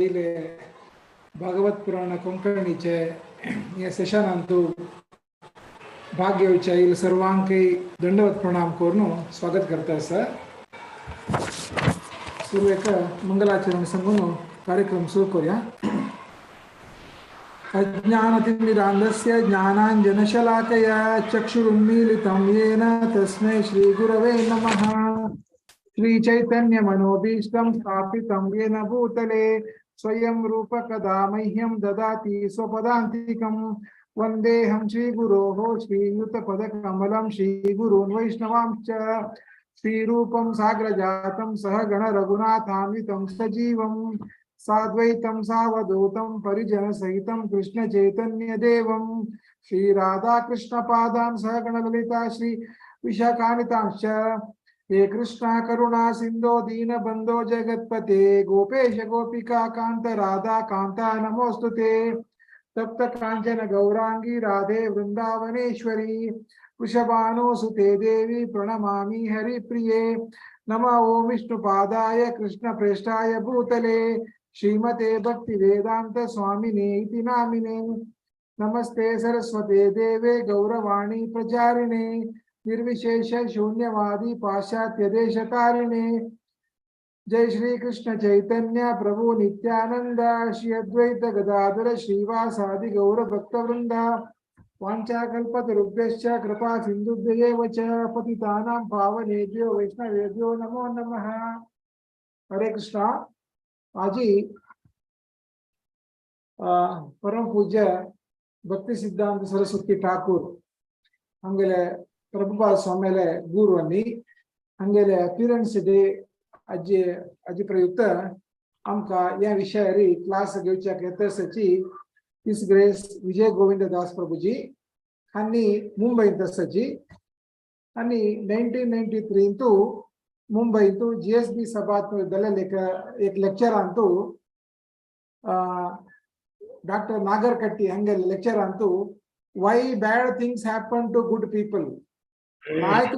आयिल्ले भागवत पुराण कोंकणीचे हे सेशनांतु भाग घेवचे आयिल्ले सर्वांकय दंडवत प्रणाम करून स्वागत करता आसा. सुरवेक मंगलाचरण सांगून कार्यक्रम सुरू करूया. अज्ञानतिमिरान्धस्य ज्ञानाञ्जनशलाकया चक्षुरुन्मीलितं येन तस्मै श्रीगुरवे नमः. श्रीचैतन्यमनोभीष्टं स्थापितं येन भूतले स्वयं रूप कदा मह्यं ददाति स्वपदान्तिकं. वन्देऽहं श्रीगुरोः श्रीयुतपदकमलं श्रीगुरून् वैष्णवांश्च. श्रीरूपं साग्रजातं सह गण रघुनाथान्वितं सजीवं साद्वैतं सावधूतं परिजनसहितं कृष्ण चैतन्य देवं. श्री राधा कृष्ण पादां सह गणललिता श्री विशाखान्वितांश्च. हे कृष्णा करुणा सिंधो दीनबंधो जगत्पते गोपेश गोपिका कांत राधा कांता नमोस्तुते. तप्त कांचन गौरांगी राधे वृंदावनेश्वरी वृषभानुसुते देवी प्रणमामि हरिप्रिये. नमो ओम विष्णुपादाय कृष्ण प्रेष्ठाय भूतले श्रीमते भक्ति वेदांत स्वामिने इति नामिने. नमस्ते सरस्वते देवे गौरवाणी प्रचारिणे निर्विशेष शून्यवादी पाश्चात्य देशतारिणे. जय श्री कृष्ण चैतन्य प्रभु नित्यानंद श्री अद्वैत गदाधर श्रीवासादि गौर भक्तवृंद. वाञ्छाकल्पतरुभ्यश्च कृपा सिन्धुभ्य एव च पतितानां पावनेभ्यो वैष्णवेभ्यो नमो नमः. हरे कृष्णा. आजी परम पूज्य भक्ती सिद्धांत सरस्वती ठाकूर हांगेले प्रभुपाद स्वामीले गुरु आनी हांगेले अपिरन्स डे आजी आजी प्रयुक्त आमकां ह्या विशयार class घेवच्याक येतसची his grace Vijay Govind Das Prabhuji हांणी मुंबईंत आसाची आनी 1993 मुंबईंतू जीएसबी सभात दिलेले एक एक लेक्चरांतू doctor नागरकट्टी हांगेले लेक्चरांतू "Why bad things happen to good people", वायट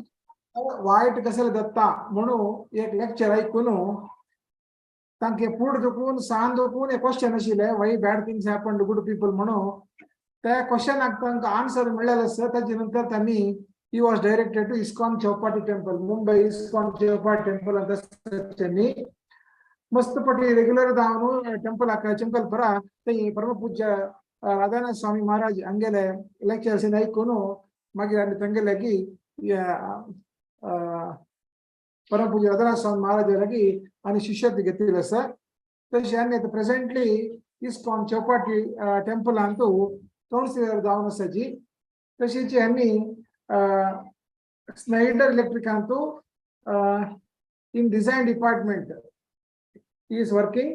वायट कसले दत्ता म्हणून एक लेक्चर ऐकून तांके फूड दुखून सान दुखून एक क्वेश्चन आशिल्लें, "Why bad things happen to good people" म्हणून. त्या क्वेश्चनाक तांकां आन्सर मेळ्ळें आसा. ताजे नंतर त्यांनी he was directed to ISKCON Chowpatty Temple, Mumbai ISKCON Chowpatty Temple ಅಂತ त्यांनी मस्त पटी रेग्युलर जावन टेंपल चंकलपरा थंय परमपूज्य राधानाथ स्वामी महाराज हांगेले लेक्चर्स ऐकून मागीर आमी तांगे लागीं परमपूज्य राधानाथ स्वामी महाराज लागीं आनी शिष्यत्व घेतिल्लें आसा. तशें आनी आतां प्रेझेंटली इस्कॉन चौपाटी टेंपलांतू कौन्सिलर जावन आसाची. तशेंच आनी Schneider इलेक्ट्रिकांतू in design department, he is working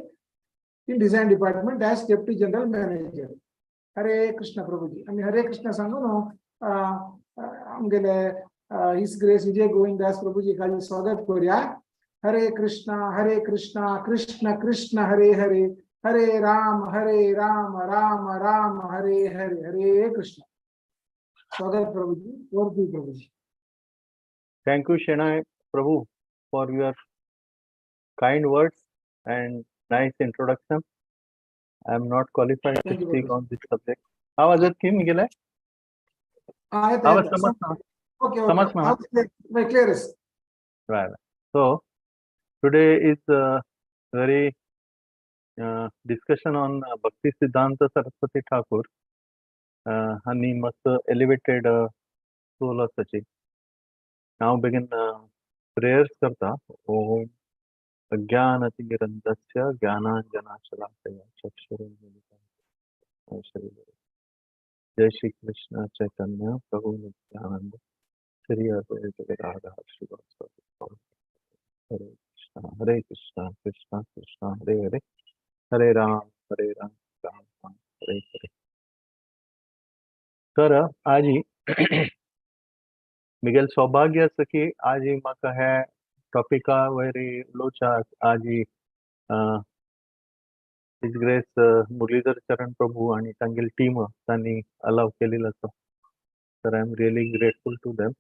in design department as deputy general manager. Hare Krishna Prabhuji. आमी हरे कृष्ण सांगून आमगेले his grace Vijay Govind Das Prabhuji खाली स्वागत करूया. हरे कृष्ण हरे कृष्ण कृष्ण कृष्ण हरे हरे, हरे राम हरे राम राम राम हरे हरे. हरे कृष्ण. स्वागत प्रभुजी. Over to you, Prabhuji. Thank you, Shenai Prabhu, for your kind words and nice introduction. I am not qualified to Thank you, speak Prabhuji. On this subject. आवाज येत की मी गेलाय? हा, येता, आवाज येता. समजता? ओके. समजलं. Okay, clear. Right. So today is a very discussion on Bhakti Siddhanta Saraswati Thakur आणि मस्त एलिवेटेड सोल आसाची. हांव बेगीन प्रेयर्स करता. ओम अज्ञानतिमिरन्दस्य ज्ञानाञ्जनशलाकया चक्षुरुन्मीलितं. जय श्री कृष्ण चैतन्य प्रभु नित्यानंद श्री अद्वैत गदाधर श्रीवासादि. हरे कृष्ण हरे कृष्ण कृष्ण कृष्ण हरे हरे, हरे राम हरे राम राम राम हरे हरे. तर आजी मिगेल सौभाग्य आसा की आजी म्हाका हे टॉपिका वयर उलोवच्याक आजी his grace Muralidhar चरण प्रभू आणि तांगेली टीम तांणी अलाव केलेलो आसा. तर I am really grateful to them.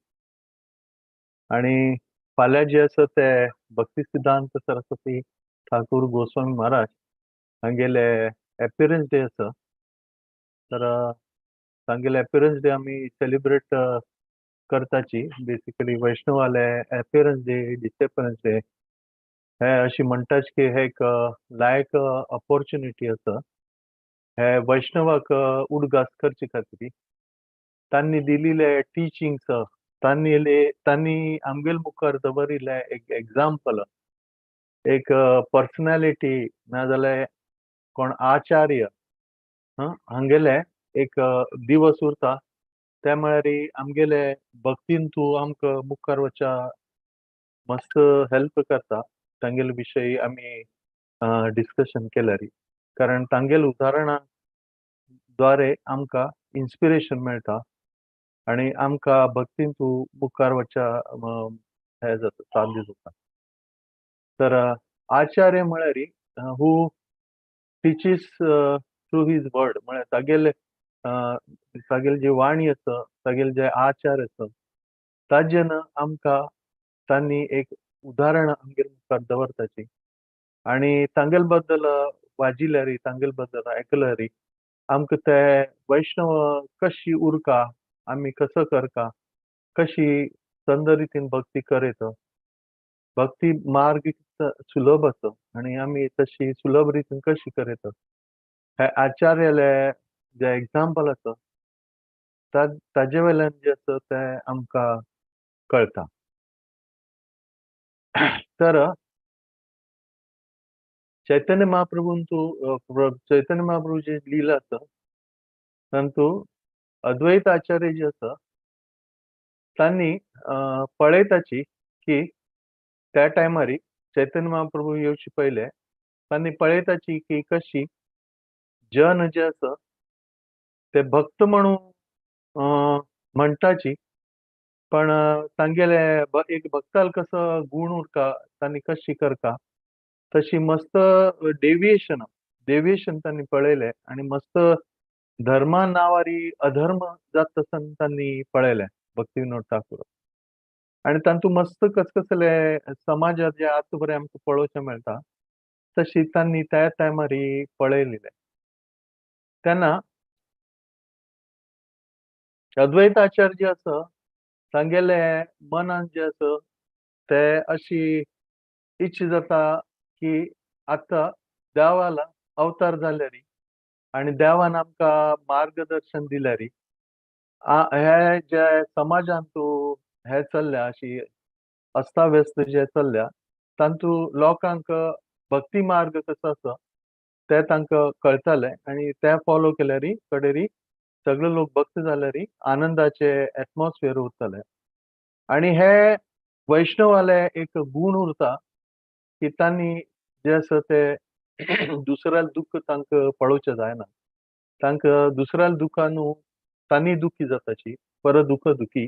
आणि फाल्यां जे आसा ते भक्ती सिद्धांत सरस्वती ठाकूर गोस्वामी महाराज. हांगेले एपिरन्स डे आसा. तर तांगेले एपिरन्स डे आमी सेलिब्रेट करताची. बेसिकली वैष्णवाले एपिरन्स डे, डिसएपिरन्स डे हे अशी म्हणटाच की हे एक लायक ऑपॉर्च्युनिटी आसा हे वैष्णवाक उडगास करचे खातीर. तांणी दिलेले टिचिंग्स, तांणी आमगेले मुखार दवरिल्ले एक एग्जाम्पल, एक पर्सनॅलिटी नाजाल्यार कोण आचार्य हांगेले एक दिवस उरता. ते म्हळ्यार आमगेले भक्तीन तूं आमकां मुखार वच्या मस्त हेल्प करता तांगेले विशयी आमी डिस्कशन केल्यार, कारण तांगेले उदाहरणां द्वारे आमकां इन्स्पिरेशन मेळटा आनी आमकां भक्तीन तूं मुखार वच्या हें जाता, साध्य जाता. तर आचार्य म्हळ्यार who teaches through his word, म्हळ्यार तागेले तागेली जी वाणी आसा, तागेले जे आचार आसा, ताजेन आमकां तांणी एक उदाहरण आमगेले मुखार दवरताची. आनी तांगेले बद्दल वाजिल्यार, तांगेले बद्दल आयकल्यार आमकां ते वैष्णव कशी उरका, आमी कसो करका, कशी संद रितीन भक्ती करयत, भक्ती मार्ग सुलभ आसा आनी आमी तशी सुलभ रितीन कशी करयत, हे आचार्याले जे एग्जाम्पल आसा ताजे वयल्यान जे आसा तें आमकां कळटा. तर चैतन्य महाप्रभून तूं चैतन्य महाप्रभू जी लीला आसा तांतू अद्वैत आचार्य जे आसा तांणी पळयताची की त्या टायमार चैतन्य महाप्रभू येवचे पयले तांणी पळयताची की कशी जन जे आसा ते भक्त म्हणून म्हणटाची, पण तांगेले एक भक्ताल कसो गूण उरका, तांणी कशी करता तशी मस्त डेविएशन डेविएशन तांणी पळयलें आनी मस्त धर्मा नांवारी अधर्म जाता आसतना तांणी पळयलें भक्ती विनोद ठाकूर. आनी तातूंत मस्त कसकसले समाजात जे आतां बरें आमकां पळोवचें मेळटा तशी तांणी त्या टायमार पळयलें. तेन्ना अद्वैत आचार्य जे आसा तांगेले मनान जे आसा ते अशी इच्छा जाता की आतां देवाला अवतार जाल्यार आनी देवान आमकां मार्गदर्शन दिल्यार हे जे समाजांतू हे चल्ल्या अशी अस्ताव्यस्त जे चल्ल्या तातूंत लोकांक भक्ती मार्ग कसो आसा ते तांकां कळटाले आनी ते फॉलो केल्यार कडेरी सगळे लोक भक्त जाल्यार आनंदाचे एटमॉस्फियर उरतले. आनी हे वैष्णवाले एक गूण उरता की तांणी जे आसा ते दुसऱ्याक दुख्ख तांकां पळोवचें जायना, तांकां दुसऱ्याल्या दुख्खान तांणी दुखी जाताची, परत दुख दुखी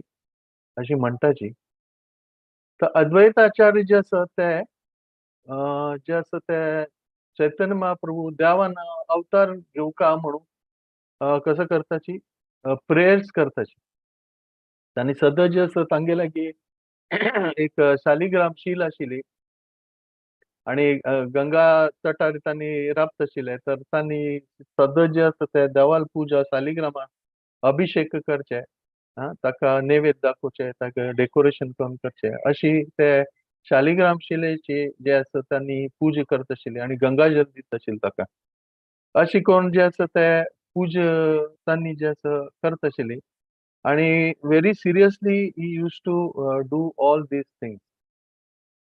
अशी म्हणटाची. तर अद्वैताचार्य जे आसा ते जे आसा ते चैतन्य महाप्रभू देवान अवतार घेवका म्हणून कसो करताची प्रेयर्स करताची. तांणी सदां जे आसा तांगे लागीं एक शालिग्राम शील आशिल्ली आनी गंगा तटार तांणी राबत आशिल्ले, तर तांणी सदां जे आसा ते देवाल पुजा शालिग्रामा अभिषेक करचे, ताका नैवेद्य दाखोवचे, ताका डेकोरेशन करून करचे, अशी ते शालिग्राम शिलेची जे आसा तांणी पुजा करत आशिल्ली आनी गंगाजल दित आशिल्ले ताका. अशी कोण जे आसा ते पुजा तांणी जे आसा करत आशिल्ली आनी very seriously he used to do all these things.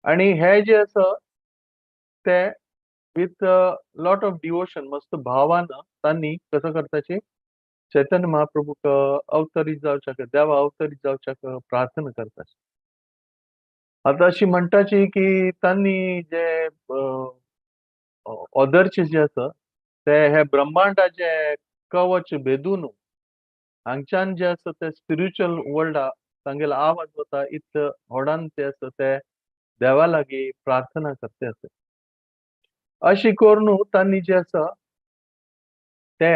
आनी हे जे आसा ते विथ लॉट ऑफ डिवोशन, मस्त भावान तांणी कसो करताची चैतन्य महाप्रभूक अवतरीत जावच्याक, देवा अवतरीत जावच्याक प्रार्थना करता. आतां अशी म्हणटाची की तांणी जे ऑदरचे जे आसा ते हे ब्रह्मांडाचे कवच भेदून हांगच्यान जे आसा ते स्पिरिच्युअल वर्ल्डा तांगेलो आवाज वता इतले व्हडान ते आसा ते देवा लागीं प्रार्थना करते आसा. अशी करून तांणी जे आसा ते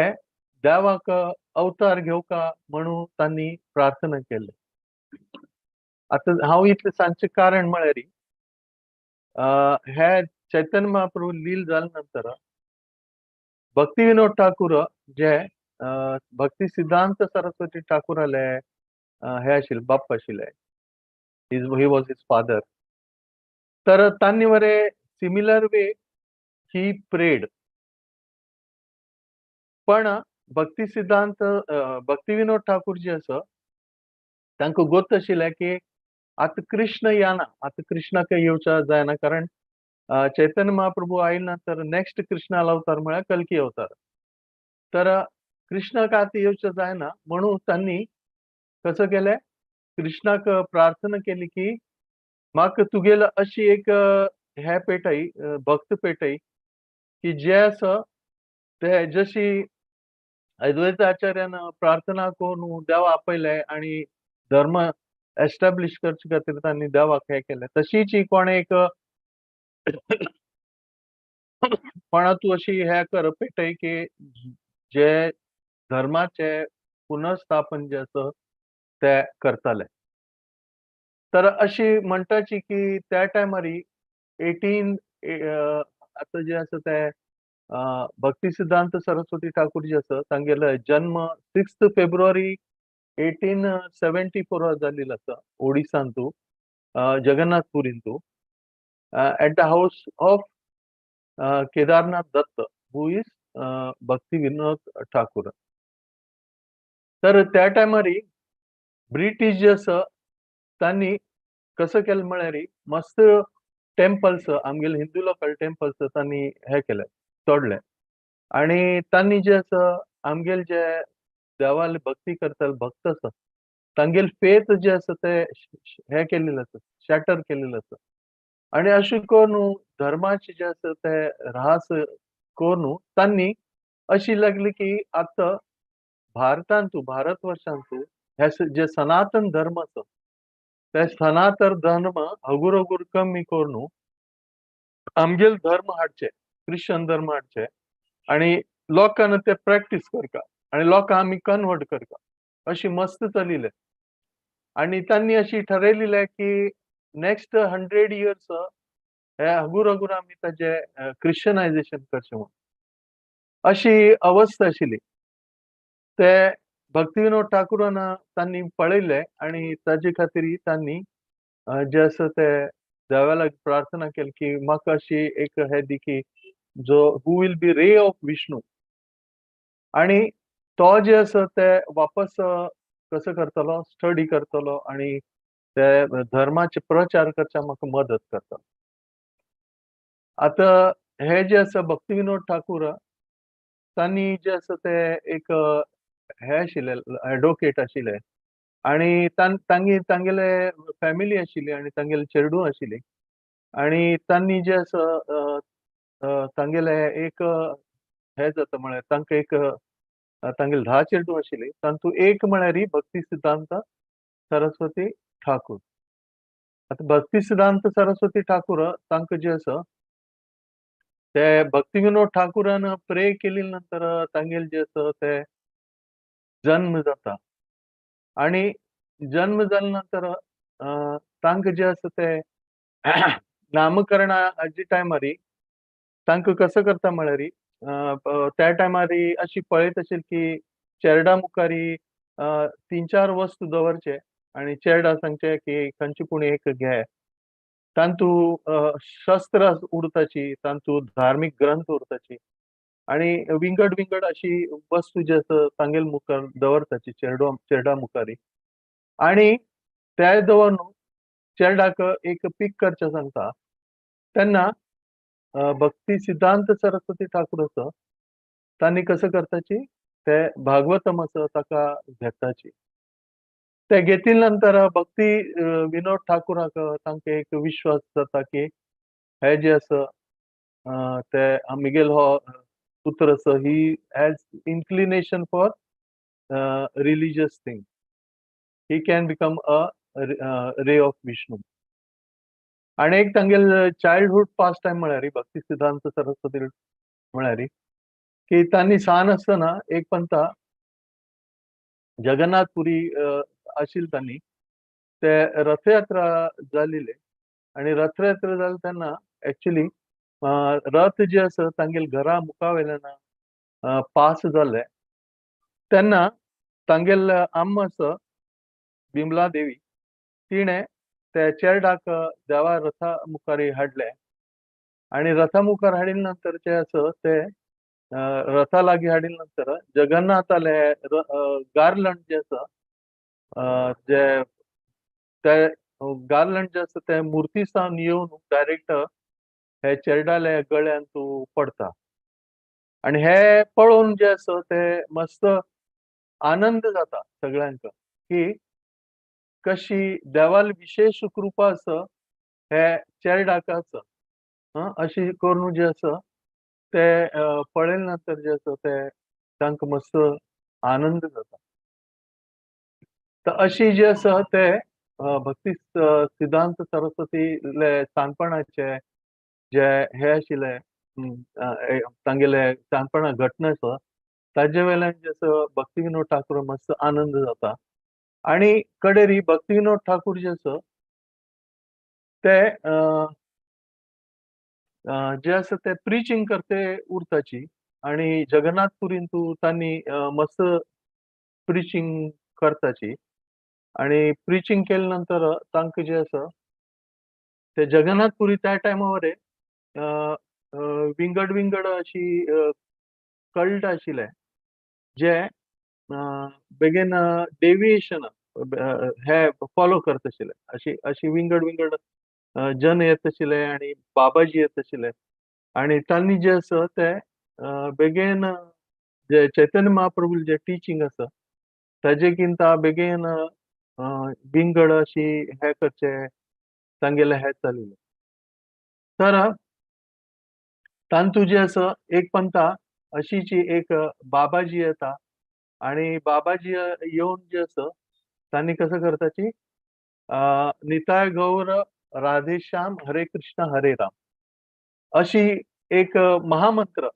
देवाक अवतार घेवका म्हणून तांणी प्रार्थना केल्ले. आतां हांव इतलें सांगचें कारण म्हळ्यार हे चैतन्य महाप्रभू लील जाले नंतर भक्ती विनोद ठाकूर जे भक्ती सिद्धांत सरस्वती ठाकूराले हे आशिल्ले, बाप्प आशिल्ले, he was his father. तर तांणी मरे सिमिलर वे ही प्रेड. पण भक्ती सिद्धांत भक्ती विनोद ठाकूर जे आसा, तांकां गोत आशिल्लें की आतां कृष्ण येना, आतां कृष्णाक येवच्या जायना, कारण चैतन्य महाप्रभू आयले तर नेक्स्ट कृष्णाला अवतार म्हळ्यार कल्की अवतार. तर कृष्णाक आतां येवचें जायना म्हणून तांणी कसं केलें, कृष्णाक प्रार्थना केली की म्हाका तुगेलो अशी एक हे पेटय, भक्त पेटय की जे आसा ते जशी अद्वैत आचार्यान प्रार्थना करून देवा आपयले आणि धर्म एस्टॅब्लिश करचे खातीर तांणी देवाक हें केलें, तशीच ही कोण एक कोणा तूं अशी हें कर पेटय की जे धर्माचे पुनर्स्थापन जे आसा ते करताले. तर अशी म्हणटाची की त्या टायमार 18 आतां जे आसा ते भक्ती सिद्धांत सरस्वती ठाकूर जे आसा तांगेलो जन्म 6 फेब्रुवारी 1874 जाल्लो आसा ओडिसांतू, जगन्नाथपुरींतू, at the house of Kedarnath Datta, who is Bhakti Vinod Thakur. तर त्या टायमार ब्रिटीश जे आसा तांणी कसं केलें म्हळ्यार मस्त टेम्पल्स, आमगेले हिंदू लोकल टेम्पल्स तांणी हे केले, तोडले. आणि तांणी जे आसा आमगेले जे देवाली भक्ती करताले भक्त आसा तांगेले फेथ जे आसा ते हे केलेले आसा, शॅटर केलेले आसा. आणि अशें करून धर्माचे जे आसा ते ऱ्हास करून तांणी अशी लागली की आतां भारतांतू, भारतवर्षांतू हे जे सनातन धर्म आसा ते सनातन धर्म हगूर हगूर कमी करून आमगेले धर्म हाडचे, क्रिश्चन धर्म हाडचे आणि लोकांना ते प्रॅक्टीस करता आणि लोकांक आमी कन्वर्ट करता अशी मस्त चलिल्लें. आणि तांणी अशी ठरयलेलें की नेक्स्ट 100 इयर्स हे हगूर हगूर आमी ताजे क्रिश्चनायजेशन करचें म्हणून अशी अवस्था आशिल्ली. ते भक्ती विनोद ठाकूरान तांणी पळयलें आणि ताजे खातीर तांणी जे आसा ते देवा लागीं प्रार्थना केली की म्हाका अशी एक हे दी की जो who will be ray of Vishnu, आणि तो जे आसा ते वापस कसो करतलो, स्टडी करतलो आणि ते धर्माचे प्रचार करच्या म्हाका मदत करतलो. आतां हे जे आसा भक्ती विनोद ठाकूर तांणी जे आसा ते एक हे आशिल्ले, एडवोकेट आशिल्ले आणि तांगेले फॅमिली आशिल्ली आणि तांगेले चेडूं आशिल्ली. आणि तांणी जे आसा तांगेले एक हे जाता म्हळ्यार तांकां एक तांगेले 10 चेडूं आशिल्ली, तातूंत एक म्हळ्यार भक्ती सिद्धांत सरस्वती ठाकूर. आतां भक्ती सिद्धांत सरस्वती ठाकूर तांकां जे आसा ते भक्ती विनोद ठाकूरान प्रे केली नंतर तांगेले जे आसा ते जन्म जाता. आणि जन्म जाल्या नंतर तांकां जे आसा ते नामकरणाचे टायमार तांकां कसो करता म्हळ्यार त्या टायमार अशी पळयत आशिल्ली की चेरडा मुखार 3-4 वस्तू दवरचे आणि चेरडा सांगचे की खंयचे पूण एक घे. तातूंत शस्त्र उरताची, तातूंत धार्मीक ग्रंथ उरताची आणि विंगड विंगड अशी वस्तू जे आसा तांगेले मुखार दवरताची, चेरडा मुखार. आणि ते दवरून चेरडाक एक पीक करचें सांगता. तेन्ना भक्ती सिद्धांत सरस्वती ठाकूर आसा तांणी कसो करताची ते भागवतम आसा ताका घेताची. ते घेतिल्ले नंतर भक्ती विनोद ठाकूराक तांकां एक विश्वास जाता की हे जे आसा ते आमगेलो हो पुत्र आसा, he has inclination for religious thing, he can become a ray of Vishnu. आणि एक तांगेले चायल्डहूड पास टायम म्हळ्यार भक्ती सिद्धांत सरस्वती म्हळ्यार की तांणी सान आसतना एक पंता जगन्नाथपुरी आशिल्ले तांणी ते रथयात्रा जाल्ले आणि रथयात्रा जाली तेन्ना एक्चुली रथ जे आसा तांगेले घरा मुखा वयल्यान पास जाले तेन्ना तांगेले अम्मा आसा बिमला देवी तिणें ते चेरडाक देवा रथा मुखार हाडले आनी रथा मुखार हाडिल्ले नंतर जे आसा ते रथा लागीं हाडिल्ले नंतर जगन्नाथाले गार्लंड जे आसा जे ते गार्लंड जे आसा ते मुर्ती सावन येवन डायरेक्ट हे चेरडाले गळ्यान तूं पडता आनी हे पळोवन जे आसा ते मस्त आनंद जाता सगळ्यांक की कशी देवाल विशेष कृपा आसा हे चेरडाक आसा अशी करून जे आसा ते पळयले नंतर जे आसा ते तांकां मस्त आनंद जाता. तर अशी जे आसा ते भक्ती सिद्धांत सरस्वतीले सानपणाचे जे हे आशिल्ले तांगेले सानपणा घटना आसा ताजे वेल्यान जे आसा भक्ती विनोद ठाकूर मस्त आनंद जाता. आनी कडेरी भक्ती विनोद ठाकूर जे आसा ते जे आसा ते प्रिचींग करते उरताची आनी जगन्नाथपुरीन तूं तांणी मस्त प्रिचींग करताची आनी प्रिचींग केले नंतर तांकां जे आसा ते जगन्नाथपुरी त्या टायमार विंगड विंगड अशी कल्ट आशिल्ले जे बेगीन डेविएशन हे फॉलो करत आशिल्ले अशी अशी विंगड विंगड जन येत आशिल्ले आनी बाबाजी येत आशिल्ले आनी तांणी जे आसा ते बेगीन जे चैतन्य महाप्रभू जे टिचींग आसा ताजे किंता बेगीन विंगड अशी हे करचे तांगेले हे चलिल्ले. तर तांतू जे आसा एक पंथा अशीची एक बाबाजी येता आनी बाबाजी येवन जे आसा तांणी कसं करताची निताय गौर राधेश्याम हरे कृष्ण हरे राम अशी एक महामंत्र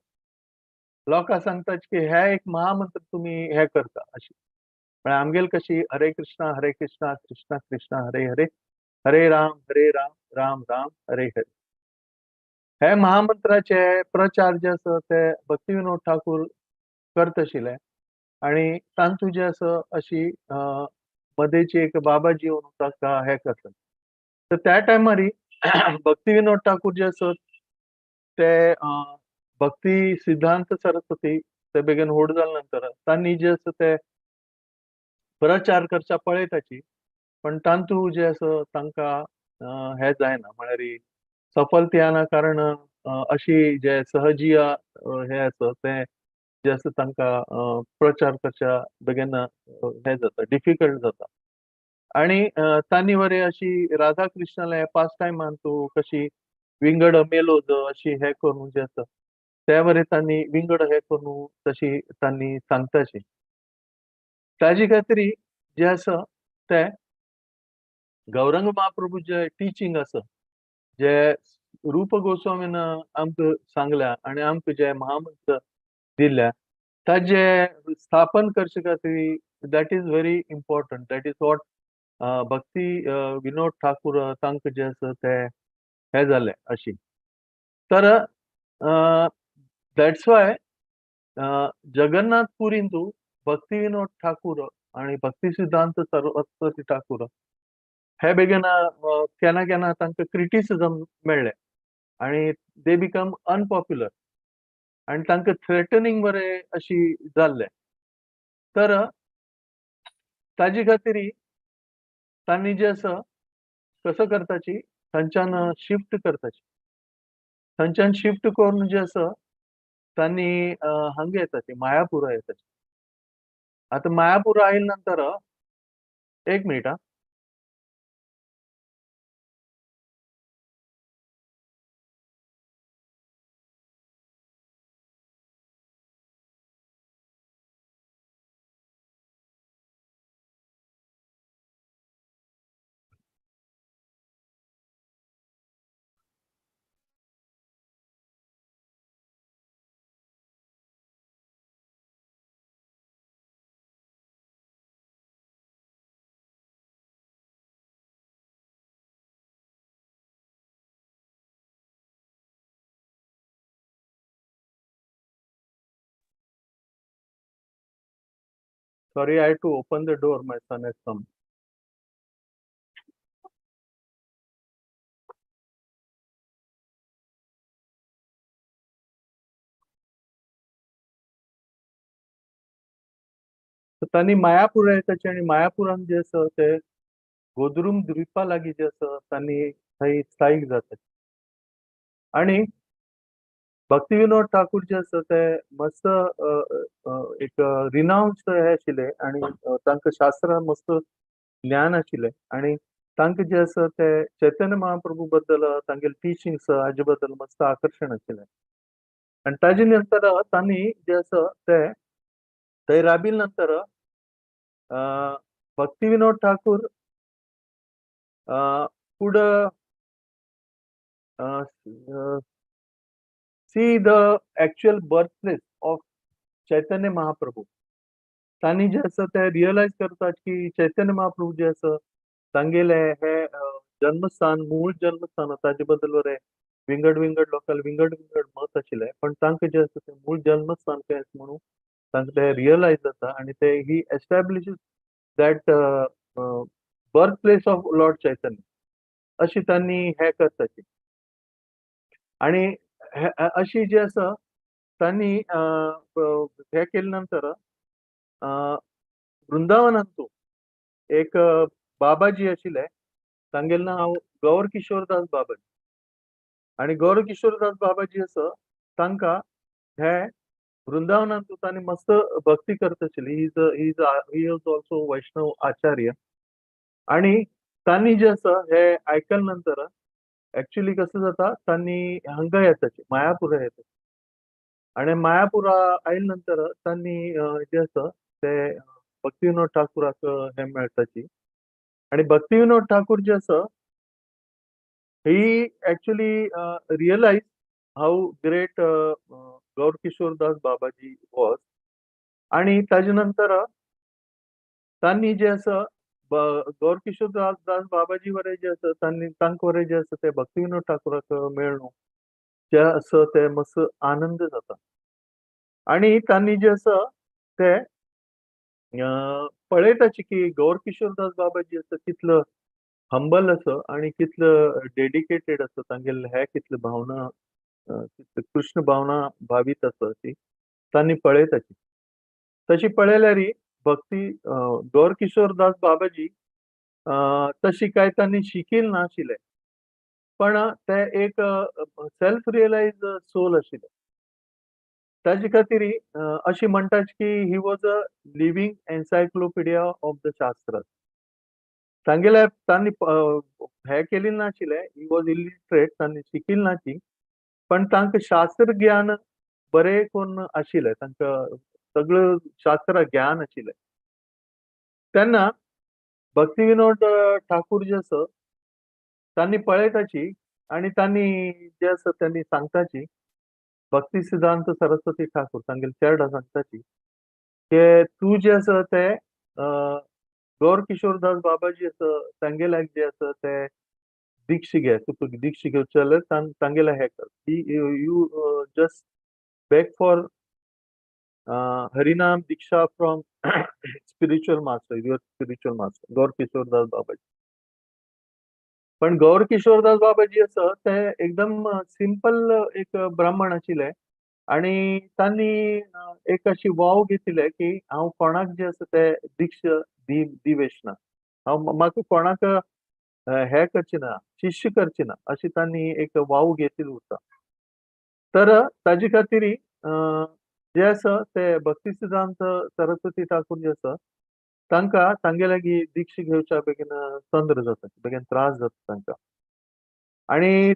लोकां सांगतात की हे एक महामंत्र तुमी हे करता अशी. म्हळ्यार आमगेल कशी हरे कृष्णा कृष्णा कृष्णा हरे हरे हरे राम राम राम हरे हरे हे महामंत्राचे प्रचार जे आसा ते भक्ती विनोद ठाकूर करत आशिल्ले आनी तांतू जे आसा अशी मदेची एक बाबाजी येवन ताका हे करतात. तर त्या टायमार भक्ती विनोद ठाकूर जे आसा ते भक्ती सिद्धांत सरस्वती ते बेगीन व्हड जाले नंतर तांणी जे आसा ते प्रचार करच्या पळयताची पण तांतू जे आसा तांकां हे जायना म्हळ्यार सफलता येना कारण अशी जे सहजीय हे आसा ते जे आसा तांकां प्रचार करच्या बेगीन हे जाता डिफिकल्ट जाता. आनी तांणी बरें अशी राधा कृष्णाले पास टायमान तूं कशी विंगड मेलोद अशी हे करून जे आसा ते बरें तांणी विंगड हे करून तशी तांणी सांगताची. ताजे खातीर जे आसा ते गौरंग महाप्रभू जे टिचींग आसा जे रूप गोस्वामीन आमकां सांगल्या आनी आमकां जे महामंत्र दिल्या ताजे स्थापन करचे खातीर that is very important. That is what Bhakti Vinod Thakur तांकां जे आसा ते हे जाले अशी. तर that's why जगन्नाथपुरीन तूं भक्ती विनोद ठाकूर आनी भक्ती सिद्धांत सरस्वती ठाकूर हे बेगीन केन्ना केन्ना तांकां क्रिटिसिजम मेळ्ळें आनी they become unpopular आनी तांकां थ्रेटनिंग बरें अशी जाल्लें. तर ताजे खातीर तांणी जे आसा कसो करताची थंयच्यान शिफ्ट करताची थंयच्यान शिफ्ट करून जे आसा तांणी हांगा येताची मायापुरा येताची. आतां मायापुरा आयले नंतर एक मिनिट आं. Sorry, I had to open the door. My son has come. तर तांणी मायापूर येताची आनी मायापुरान जे आसा ते गोद्रुम द्वीपा लागीं जे आसा तांणी थंय स्थायीक जाता. आनी भक्ती विनोद ठाकूर जे आसा ते मस्त एक रिनाउन्स हे आशिल्ले आनी तांकां शास्त्रां मस्त ज्ञान आशिल्लें आनी तांकां जे आसा ते चैतन्य महाप्रभू बद्दल तांगेले टिचिंग्स हाजे बद्दल मस्त आकर्शण आशिल्लें. आनी ताजे नंतर तांणी जे आसा ते थंय राबिल नंतर Bhakti Vinod Thakur could see the actual birth place of Chaitanya Mahaprabhu. तांणी जे आसा ते रियलायज करतात की चैतन्य महाप्रभू जे आसा तांगेले हे जन्मस्थान, मूळ जन्मस्थान, ताजे बद्दल बरें विंगड विंगड लोकांक विंगड विंगड मत आशिल्लें, पण तांकां जें आसा तें मूळ जन्मस्थान खंय आसा म्हणून तांकां तें रियलायज जाता आनी ते he establishes that birth place of Lord Chaitanya अशी तांणी हें करताची. आनी अशी जी आसा तांणी हें केले नंतर वृंदावनांतू एक बाबाजी आशिल्ले, तांगेलें नांव गौर किशोरदास बाबाजी. आनी गौर किशोरदास बाबाजी आसा तांकां हे वृंदावनांतू तांणी मस्त भक्ती करत आशिल्ली. He is also Vaishnava Acharya. आनी तांणी जे आसा हे आयकले नंतर एक्चुअली कसं जाता, तांणी हांगा येताची, मायापुरा येता. आनी मायापुरा आयले नंतर तांणी जे आसा ते भक्ती विनोद ठाकूराक हे मेळटाची. आनी भक्ती विनोद ठाकूर जे आसा he actually realize how great Gaur Kishore Das Babaji was. आनी ताजे नंतर तांणी जे आसा गौर किशोर दास बाबाजी वरे जे आसा तांणी तांकां वरे जे आसा ते भक्ती विनोद ठाकूराक मेळ्ळो जे आसा ते मस्त आनंद जाता. आनी तांणी जे आसा ते पळयताची की गौर किशोर दास बाबाजी आसा कितलो हंबल आसा आनी कितलो डेडिकेटेड आसा, तांगेले हे कितले भावना, कितले कृष्ण भावना भावीत आसा ती तांणी पळयताची. तशी पळयल्यार भक्ती गौर किशोर दास बाबाजी तशी काय तांणी शिकील नाशिल्ले, पण ते एक सेल्फ रियलायज सोल आशिल्ले. ताजे खातीर अशी म्हणटात की he was a living encyclopedia of the shastra. तांगेले तांणी हे केली नाशिल्ले, he was illiterate, तांणी शिकील नाची, पण तांकां शास्त्र ज्ञान बरें करून आशिल्लें, तांकां सगळं शास्त्र ज्ञान आशिल्लें. तेन्ना भक्ती विनोद ठाकूर जे आसा तांणी पळयताची आनी तांणी जे आसा तांणी सांगताची, भक्ती सिद्धांत सरस्वती ठाकूर तांगेले चेरडा सांगताची की तूं जे आसा ते गौर किशोर दास बाबाजी आसा तांगेल्याक जे आसा ते दीक्षा घे, तुका दीक्षा घेवचें जाल्यार तांगेले हें कर, you just beg for Harinam Diksha from spiritual master, your spiritual master Gaur Kishore Das Babaji. पण गौर किशोर दास बाबाजी आसा ते एकदम सिंपल एक ब्राह्मण आशिल्ले आनी तांणी एक अशी वाव घेतिल्ले की हांव कोणाक जे आसा ते दीक्षा दिवेश ना, हांव म्हाका कोणाक हे करचे ना, शिष्य करचे ना, अशी तांणी एक वाव घेतिल्ली उरता. तर ताजे खातीर जे आसा ते भक्ती सिद्धांत सरस्वती ठाकूर जे आसा तांकां तांगे लागीं दीक्षा घेवच्या बेगीन तंत्र जाता, बेगीन त्रास जाता तांकां. आनी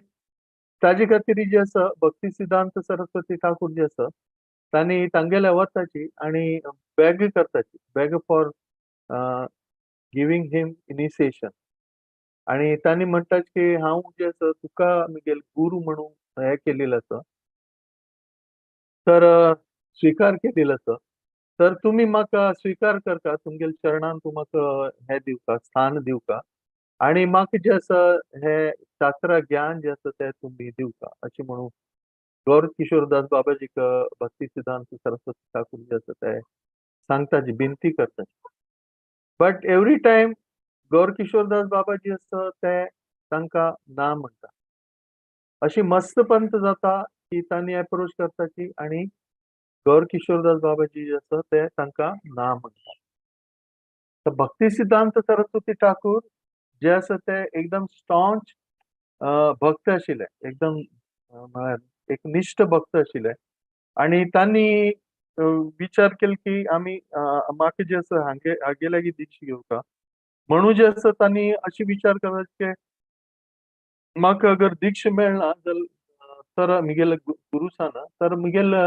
ताजे खातीर जे आसा भक्ती सिद्धांत सरस्वती ठाकूर जे आसा तांणी तांगेल्या वताची आनी बेग करताची, beg for giving him initiation. आनी तांणी म्हणटात की हांव जे आसा तुका म्हगेले गुरू म्हणून हें केलेलें आसा, तर स्विकार केलेलो आसा, तर तुमी म्हाका स्विकार करता, तुमगेले चरणान तूं म्हाका हें दिवका, स्थान दिवका, आनी म्हाका जें आसा हें शास्त्र ज्ञान जें आसा तें तुमी दिवका, अशें म्हणून गौर किशोर दास बाबाजीक भक्ती सिद्धांत सरस्वती ठाकूर जे आसा ते सांगताची, विनती करताची. बट एवरी टायम गौरकिशोरदास बाबाजी आसा ते तांकां ना म्हणटा. अशी मस्त पंत जाता की तांणी एप्रोच करताची आनी गौरकिशोरदास बाबाजी जे आसा ते तांकां ना म्हणटा. तर भक्ती सिद्धांत सरस्वती ठाकूर जे आसा ते एकदम स्टॉन्च भक्त आशिल्ले, एकदम म्हळ्यार एक निश्ठ भक्त आशिल्ले. आनी तांणी विचार केलो की आमी म्हाका जे आसा हागे लागीं दीक्षा घेवका म्हणून जे आसा तांणी अशी विचार करता की म्हाका अगर दीक्षा मेळना जाल्यार तर म्हगेले गुरुसान तर म्हगेले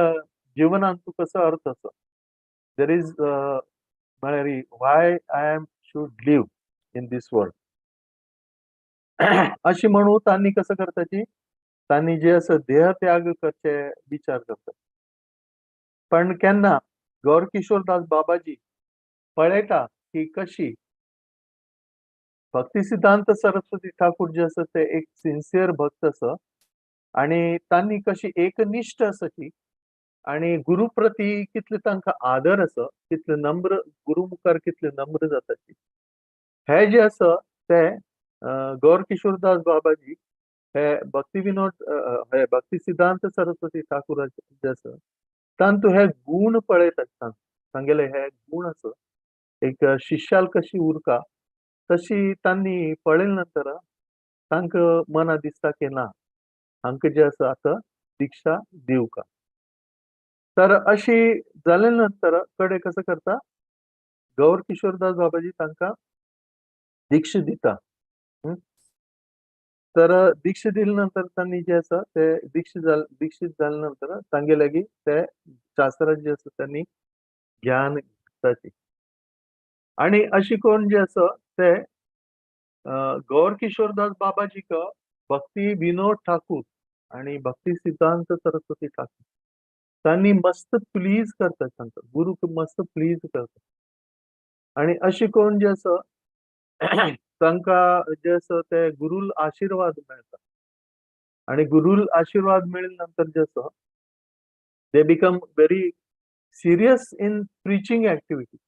जिवनांत तूं कसो अर्थ आसा, there is म्हळ्यार why I am should live in this world अशी म्हणून तांणी कसं करताची, तांणी जे आसा देह त्याग करचे विचार करतात. पण केन्ना गौरकिशोरदास बाबाजी पळयता की कशी भक्ती सिद्धांत सरस्वती ठाकूर जे आसा ते एक सिन्सियर भक्त आसा आनी तांणी कशी एकनिश्ठ आसा आनी गुरु प्रती कितले तांकां आदर आसा, कितले नम्र, गुरु मुखार कितले नम्र जाता, हे जे आसा ते गौरकिशोरदास बाबाजी हे भक्ती विनोद हे भक्ती सिद्धांत सरस्वती ठाकूर जे आसा तांतू हे गुण पळयतात, तांगेले हे गुण आसा एक शिष्याल कशी उरका तशी तांणी पळयले नंतर तांकां मना दिसता की ना हांकां जे आसा आतां दीक्षा दिवका. तर अशी जाले नंतर कडे कसं करता गौरकिशोरदास बाबाजी तांकां दीक्षा दिता. तर दीक्षा दिले नंतर तांणी जे आसा ते दीक्षित जाले नंतर तांगे लागीं ते शास्त्राचे जे आसा त्यांनी ज्ञान घेताची. आनी अशी कोण जे आसा ते गौरकिशोरदास बाबाजीक भक्ती विनोद ठाकूर आनी भक्ती सिद्धांत सरस्वती ठाकूर तांणी मस्त प्लीज करता, तांकां गुरूक मस्त प्लीज करता. आनी अशी कोण जे आसा तांकां जे आसा ते गुरूल आशिर्वाद मेळटा आनी गुरूल आशिर्वाद मेळ्ळे नंतर जे आसा they become very serious in preaching activity.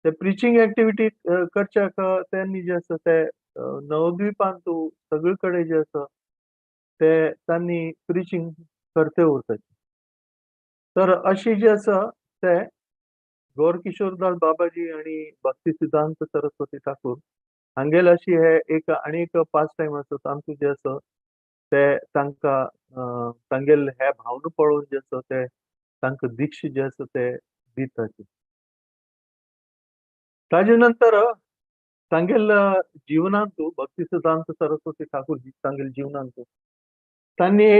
ते प्रिचींग एक्टिविटी करच्याक त्यांनी जे आसा ते नवद्वीपांतू सगळे कडेन जे आसा ते तांणी प्रिचींग करते उरता. तर अशी जे आसा ते गौरकिशोरदास बाबाजी आनी भक्ती सिद्धांत सरस्वती ठाकूर हांगेले अशी हे एक आनी एक पास टायम आसा तांतू जे आसा ते तांकां तांगेले हे भावना पळोवन जे आसा ते तांकां दीक्षा जे आसा ते दिताची. ताजे नंतर तांगेले जिवनांतू भक्ती सिद्धांत सरस्वती ठाकूर तांगेले जिवनांतू तांणी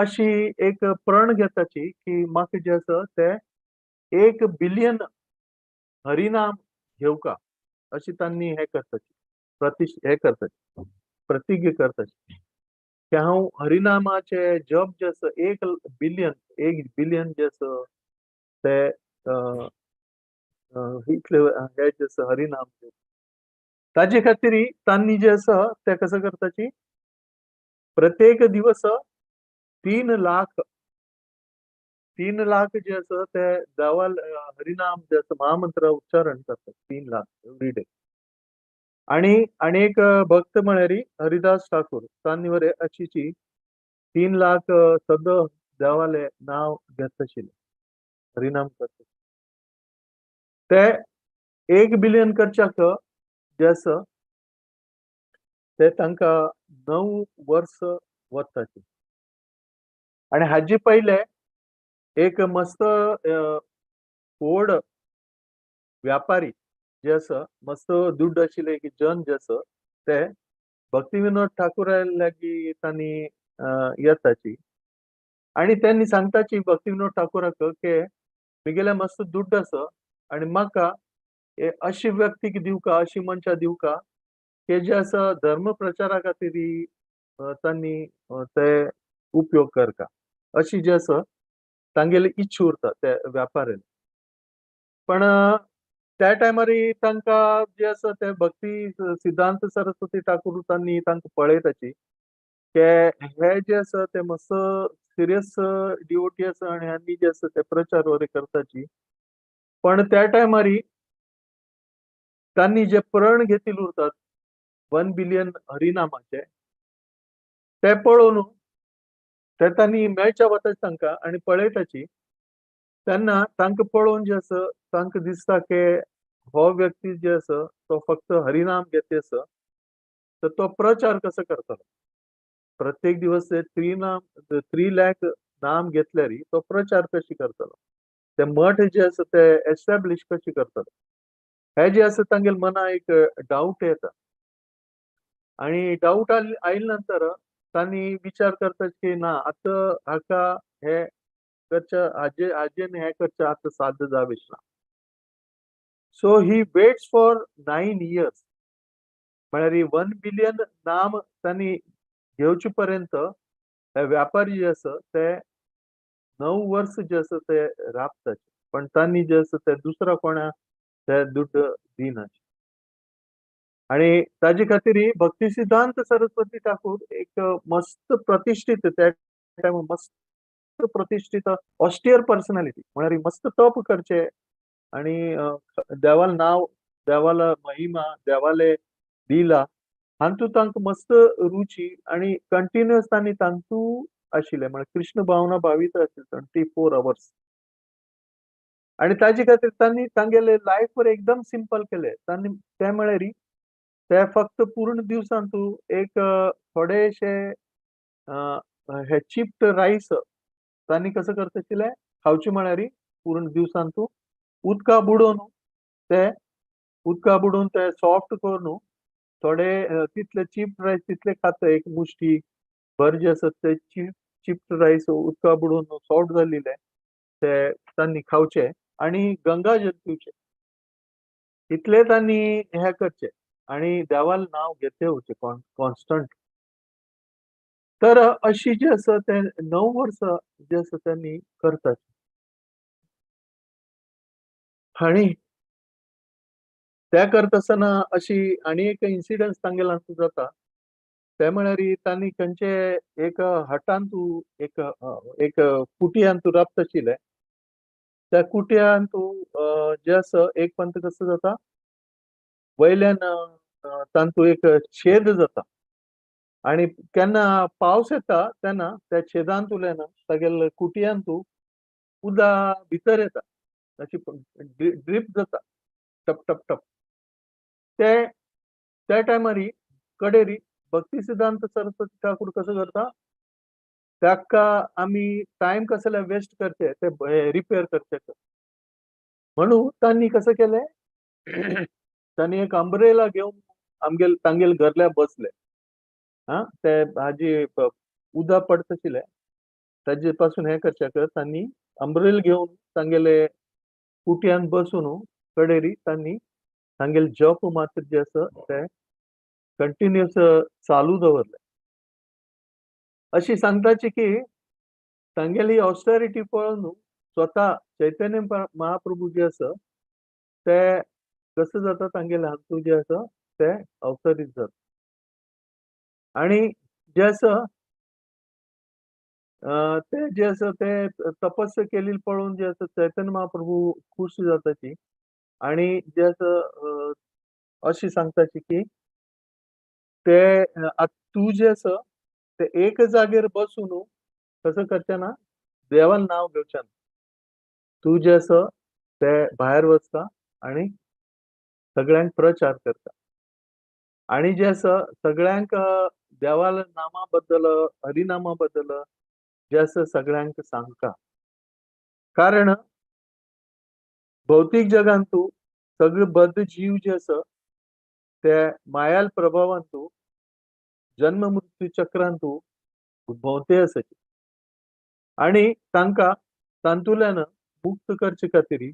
अशी एक प्रण घेताची की म्हाका जे आसा ते 1 बिलियन हरिनाम घेवका अशी तांणी हे करताची, हे करताची, प्रतिज्ञा करताची की हांव हरिनामाचे जप जे आसा 1 बिलियन जे आसा ते इतले हे जे आसा हरिनाम ताजे खातीर तांणी जे आसा ते कसं करताची प्रत्येक दिवस 3 लाख 3 लाख जे आसा ते देवाल हरिनाम जे आसा महामंत्र उच्चारण करतात 3 लाख एवरी डे. आणि आणि एक भक्त म्हळ्यार हरिदास ठाकूर तांणी वरे अशीची 3 लाख सद देवाले नांव घेत आशिल्ले, हरिनाम करता. ते 1 बिलियन करच्याक जे आसा ते तांकां 9 वर्स वताची. आनी हाजे पयले एक मस्त व्हड व्यापारी जे आसा मस्त दुड्ड आशिल्ले एक जन जे आसा ते भक्ती विनोद ठाकूरा लागीं तांणी येताची आनी त्यांनी सांगताची भक्ती विनोद ठाकूराक की म्हगेले मस्त दुड्ड आसा आनी म्हाका अशी व्यक्तीक दिवका, अशी मनशां दिवका की जे आसा धर्म प्रचारा खातीर तांणी ते उपयोग करता अशी जे आसा तांगेली इच्छा उरता ते व्यापाऱ्यान. पण त्या टायमार तांकां जे आसा ते भक्ती सिद्धांत सरस्वती ठाकूर तांणी तांकां पळयताची की हे जे आसा ते मस्त सिरियस डिवोटी आसा आनी आनी जे आसा ते प्रचार वगैरे करताची. पण त्या टायमारी तांणी जे प्रण घेतिल्ले उरतात 1 बिलियन हरिनामाचे ते पळोवन ते तांणी मेळच्या वता तांकां आनी पळयताची तेन्ना तांकां पळोवन जे आसा तांकां दिसता की हो व्यक्ती जे आसा तो फक्त हरिनाम घेते आसा, तर तो प्रचार कसो करतलो? प्रत्येक दिवस ते 3 लाख नाम घेतल्यार तो प्रचार कशी करतलो? ते मठ जे आसा ते एस्टॅब्लिश कशी करतलो? हे जे आसा तांगेले मना एक डावट येता आनी डावट आयले नंतर तांणी विचार करतात की ना आतां हाका हे करच्या हाजे हाजेन हे करचें आतां साध्य जावच ना. So he waits for 9 years म्हळ्यार 1 बिलियन नाम तांणी घेवचे पर्यंत हे व्यापारी जे आसा ते 9 वर्स जे आसा ते राबतात, पण तांणी जे आसा ते दुसऱ्या कोणा ते दुड्ड दिना. आनी ताजे खातीर भक्ती सिद्धांत सरस्वती ठाकूर एक मस्त प्रतिश्ठीत त्या टायमार मस्त प्रतिश्ठीत ऑस्टियर पर्सनॅलिटी, म्हळ्यार मस्त तप करचे आनी देवाल नांव, देवाला महिमा, देवाले लीला हातूंत तांकां मस्त रुची आनी कंटिन्युअस तांणी तांतू आशिल्ले, म्हळ्यार कृष्ण भावना भावीत आशिल्ले 24 आवर्स. आनी ताजे खातीर तांणी तांगेले लायफ एकदम सिंपल केले. तांणी ते म्हळ्यार ते फक्त पूर्ण दिवसान तूं एक थोडेशे हे चिप्ड रायस तांणी कसो करता आशिल्ले खावचे म्हळ्यार पूर्ण दिवसान तूं उदका बुडोवन ते उदका बुडोवन ते सॉफ्ट करून थोडे तितले चिप्ड रायस तितले खाता, एक मुष्टी भर जे आसा ते चिप्ड रायस उदका बुडोवन सॉफ्ट जाल्ले ते तांणी खावचे आनी गंगा जल पिवचे, इतले तांणी हे करचे आनी देवाल नांव घेते वचचे कॉन्स्टंट. तर अशी जे आसा ते 9 वर्सां जे आसा तांणी करतात. आनी त्या करता आसतना अशी आनी एक इन्सिडन्स तांगेले हातूंत जाता, ते म्हळ्यार तांणी खंयचे एक हटांतू एक एक कुटयांतू राबता आशिल्ले, त्या कुटयांतू जे आसा एक पंत कसो जाता वयल्यान तांतू एक छेद जाता आनी केन्ना पावस येता तेन्ना त्या छेदांतल्यान तागेले कुटयांतू उदक भितर येता, अशी ड्रीप जाता टप टप टप. ते त्या टायमारी कडेरी भक्ती सिद्धांत सरस्वती ठाकूर कसो करता ताका आमी टायम कसले वेस्ट करचे ते रिपेर करचे म्हणून तांणी कसं केलें, तांणी एक अंब्रेला घेवन आमगेल तांगेल घरल्या बसले, हा ते भाजी उदक पडत आशिल्लें ताजे पासून हे करचे तांणी अंब्रेल घेवन तांगेले कुटयान बसून कडेरी तांणी तांगेले जप मात्र जे आसा ते कंटिन्युअस चालू दवरले. अशी सांगताची की तांगेली ऑस्टेरिटी पळोवन स्वता चैतन्य महाप्रभू जे आसा ते कसं जाता तांगेले हातूंत जे आसा ते अवतरीत जाता. आनी जे आसा ते जे आसा ते तपस्या केली पळोवन जे आसा चैतन्य महाप्रभू खुश जाताची आनी जे आसा अशी सांगताची की ते तूं जे आसा ते एक जागेर बसून कसं करचें ना, देवान नांव घेवचें ना, तूं जे आसा ते भायर वचता आनी सगळ्यांक प्रचार करता आनी जे आसा सगळ्यांक देवाला नामा बद्दल हरिनामा बद्दल जे आसा सगळ्यांक सांगता. कारण भौतीक जगांतू सगळे बद्ध जीव जे आसा ते मायाल प्रभावांतू जन्म मृत्यू चक्रांतू भोंवते आसाची आनी तांकां तांतुल्यान मुक्त करचे खातीर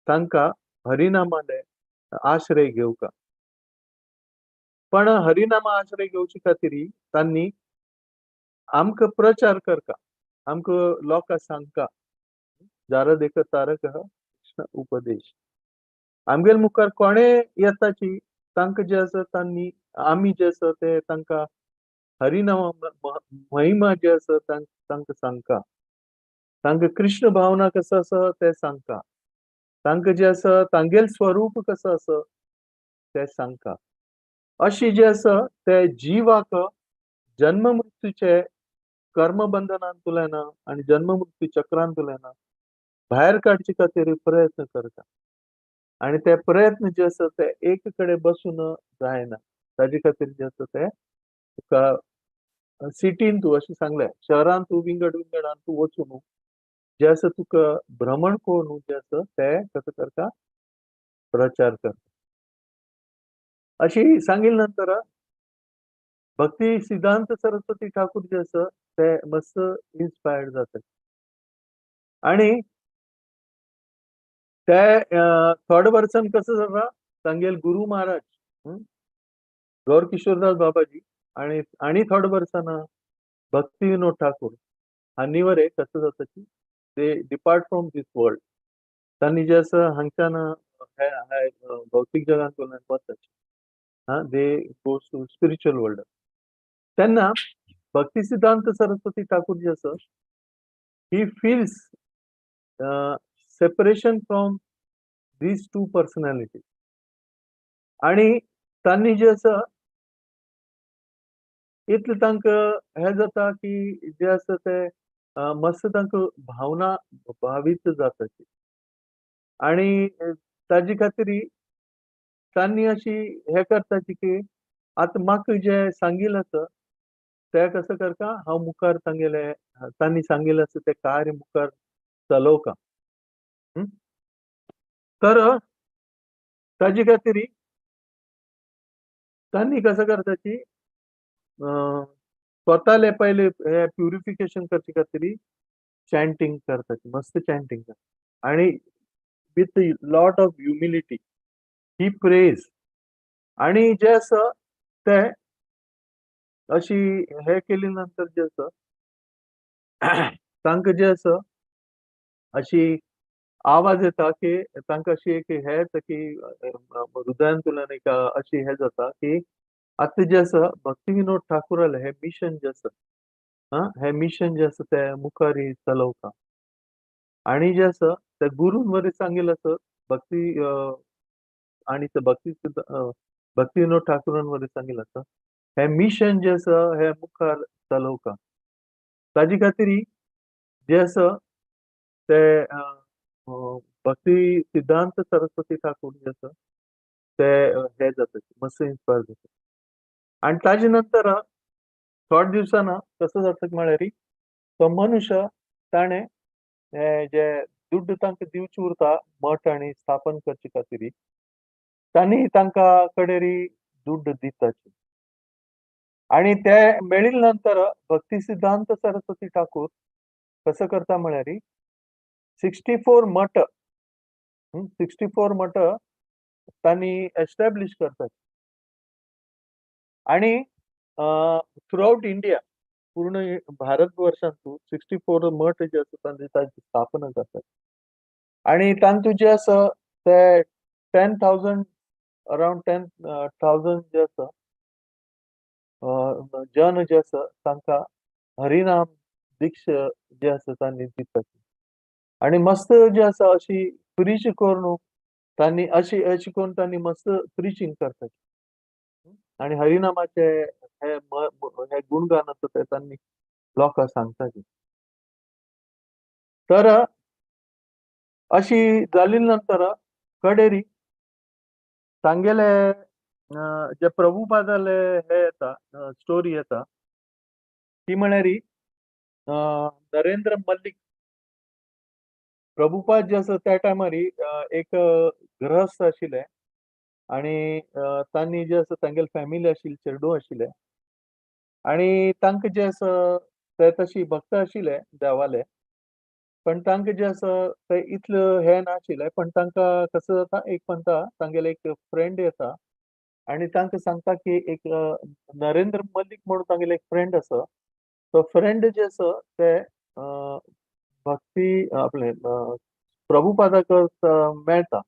तांकां हरिनामाले आश्रय घेवका. पण हरिनामा आश्रय घेवचे खातीर तांणी आमकां प्रचार करका, आमकां लोकांक सांगका, जारा देख तारक कृष्ण उपदेश. आमगेले मुखार कोणे येताची तांकां जे आसा तांणी आमी जे आसा ते तांकां हरिनामा महिमा जे आसा तांकां सांगका, तांकां कृष्ण भावना कसो आसा ते सांगता, तांकां जें आसा तांगेल स्वरूप कसो आसा तें सांगता. अशी जें आसा ते जिवाक जन्म मृत्यूचे कर्मबंधनांतल्यान आनी जन्म मृत्यू चक्रांतल्यान भायर काडचे खातीर प्रयत्न करता आनी ते प्रयत्न जे आसा ते एक कडेन बसून जायना. ताजे खातीर जे आसा ते तुका सिटीन तूं अशें सांगलें, शहरान तूं विंगड विंगडान तूं वचूं न्हू, जे आसा तुका भ्रमण करून जे आसा ते कसो करता, प्रचार करता. अशी सांगिल नंतर भक्ती सिद्धांत सरस्वती ठाकूर जे आसा ते मस्त इन्स्पायर्ड जाता आनी ते थोडे वर्सान कसं जाता, तांगेल गुरु महाराज गौर किशोरदास बाबाजी आनी आनी थोडे वर्सान भक्ती विनोद ठाकूर हांणी वरे कसं जाता की ते डिपार्ट फ्रॉम these world. तांणी जे आसा हांगच्यान हे भौतीक जगांतल्यान वता, they goes to spiritual world. तेन्ना भक्ती सिद्धांत सरस्वती ठाकूर जे आसा he feels separation from these two personality आनी तांणी जे आसा इतलें तांकां हें जाता की जे आसा ते मस्त तांकां भावना भावीत जाता आनी ताजे खातीर तांणी अशी हें करताची की आतां म्हाका जें सांगिल्लें आसा तें कसो करता हांव मुखार तांगेलें तांणी सांगिल्लें आसा तें कार्य मुखार चलोवका. तर ताजे खातीर तांणी कसो करताची स्वताले पयले हे प्युरिफिकेशन करचे खातीर चॅन्टींग करताची, मस्त चॅन्टींग करता आनी with lot of humility he prays आनी जे आसा ते अशी हे केली नंतर जे आसा तांकां जे आसा अशी आवाज येता की तांकां अशी एक हे येता की हृदयांतल्यान एक अशी हे जाता की आतां जें आसा भक्ती विनोद ठाकुरालें हें मिशन जें आसा, हें मिशन जें आसा तें मुखार चलोवपाक आनी जें आसा तें गुरून वरी सांगिल्लें आसा भक्ती आनी ते भक्ती भक्ती विनोद ठाकुरान वरी सांगिल्लें आसा हें मिशन जें आसा हें मुखार चलोवपाक. ताजे खातीर जें आसा ते भक्ती सिद्धांत सरस्वती ठाकूर जे आसा ते हे जाता, मस्त इन्स्पायर जाता. आनी ताजे नंतर थोड्या दिवसांना कसो जाता म्हळ्यार तो मनुष्य ताणें हे जे दुड्ड तांकां दिवचे उरता मठ आनी स्थापन करचे खातीर तांणी तांकां कडेन दुड्ड दिताची आनी ते मेळिल्ले नंतर भक्ती सिद्धांत सरस्वती ठाकूर कसो करता म्हळ्यार 64 मठ, 64 मठ तांणी एस्टॅब्लिश करतात आनी थ्रू आउट इंडिया पूर्ण भारतवर्षांतू 64 मठ जे आसा तांची तांची स्थापना करतात आनी तांतू जे आसा ते 10,000 अरावंड 10,000 जे आसा जन जे आसा तांकां हरिनाम दीक्षा जे आसा तांणी दितात आनी मस्त जे आसा अशी प्रीच करून तांणी अशी अशी करून तांणी मस्त प्रिचींग करतात आनी हरिनामाचे हे हे गुणगान आसा ते तांणी लोकांक सांगतात. तर अशी जाली नंतर कडेरी तांगेले जे प्रभुपादाले हे येता स्टोरी येता ती म्हळ्यार नरेंद्र मल्लिक. प्रभुपाद जे आसा त्या टायमार एक गृहस्थ आशिल्ले आनी तांणी जे आसा तांगेले फॅमिली आशिल्ली, चेडूं आशिल्लें आनी तांकां जे आसा ते तशी भक्त आशिल्ले देवाले, पण तांकां जे आसा ते इतलें हें नाशिल्लें. पण तांकां कसो जाता एक म्हणटा तांगेले एक फ्रेंड येता आनी तांकां सांगता की एक नरेंद्र मल्लिक म्हणून तांगेले एक फ्रेंड आसा, तो फ्रेंड जे आसा ते भक्ती आपले प्रभुपादाक मेळटा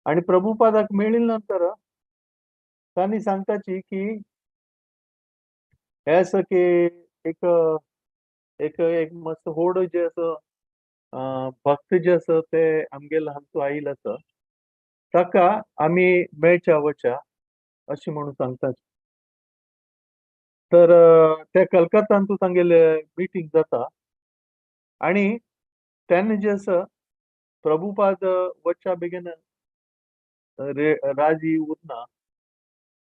आनी प्रभुपादाक मेळिल्ले नंतर तांणी सांगताची की हे आसा की एक एक एक मस्त होड जे आसा भक्त जे आसा ते आमगेले हांगचो आयिल्लो आसा, ताका आमी मेळच्या वच्या अशें म्हणून सांगतात. तर ते कलकत्तांतू तांगेले मिटींग जाता आनी तेन्ना जे आसा प्रभुपाद वच्च्या बेगीन राजी उरना,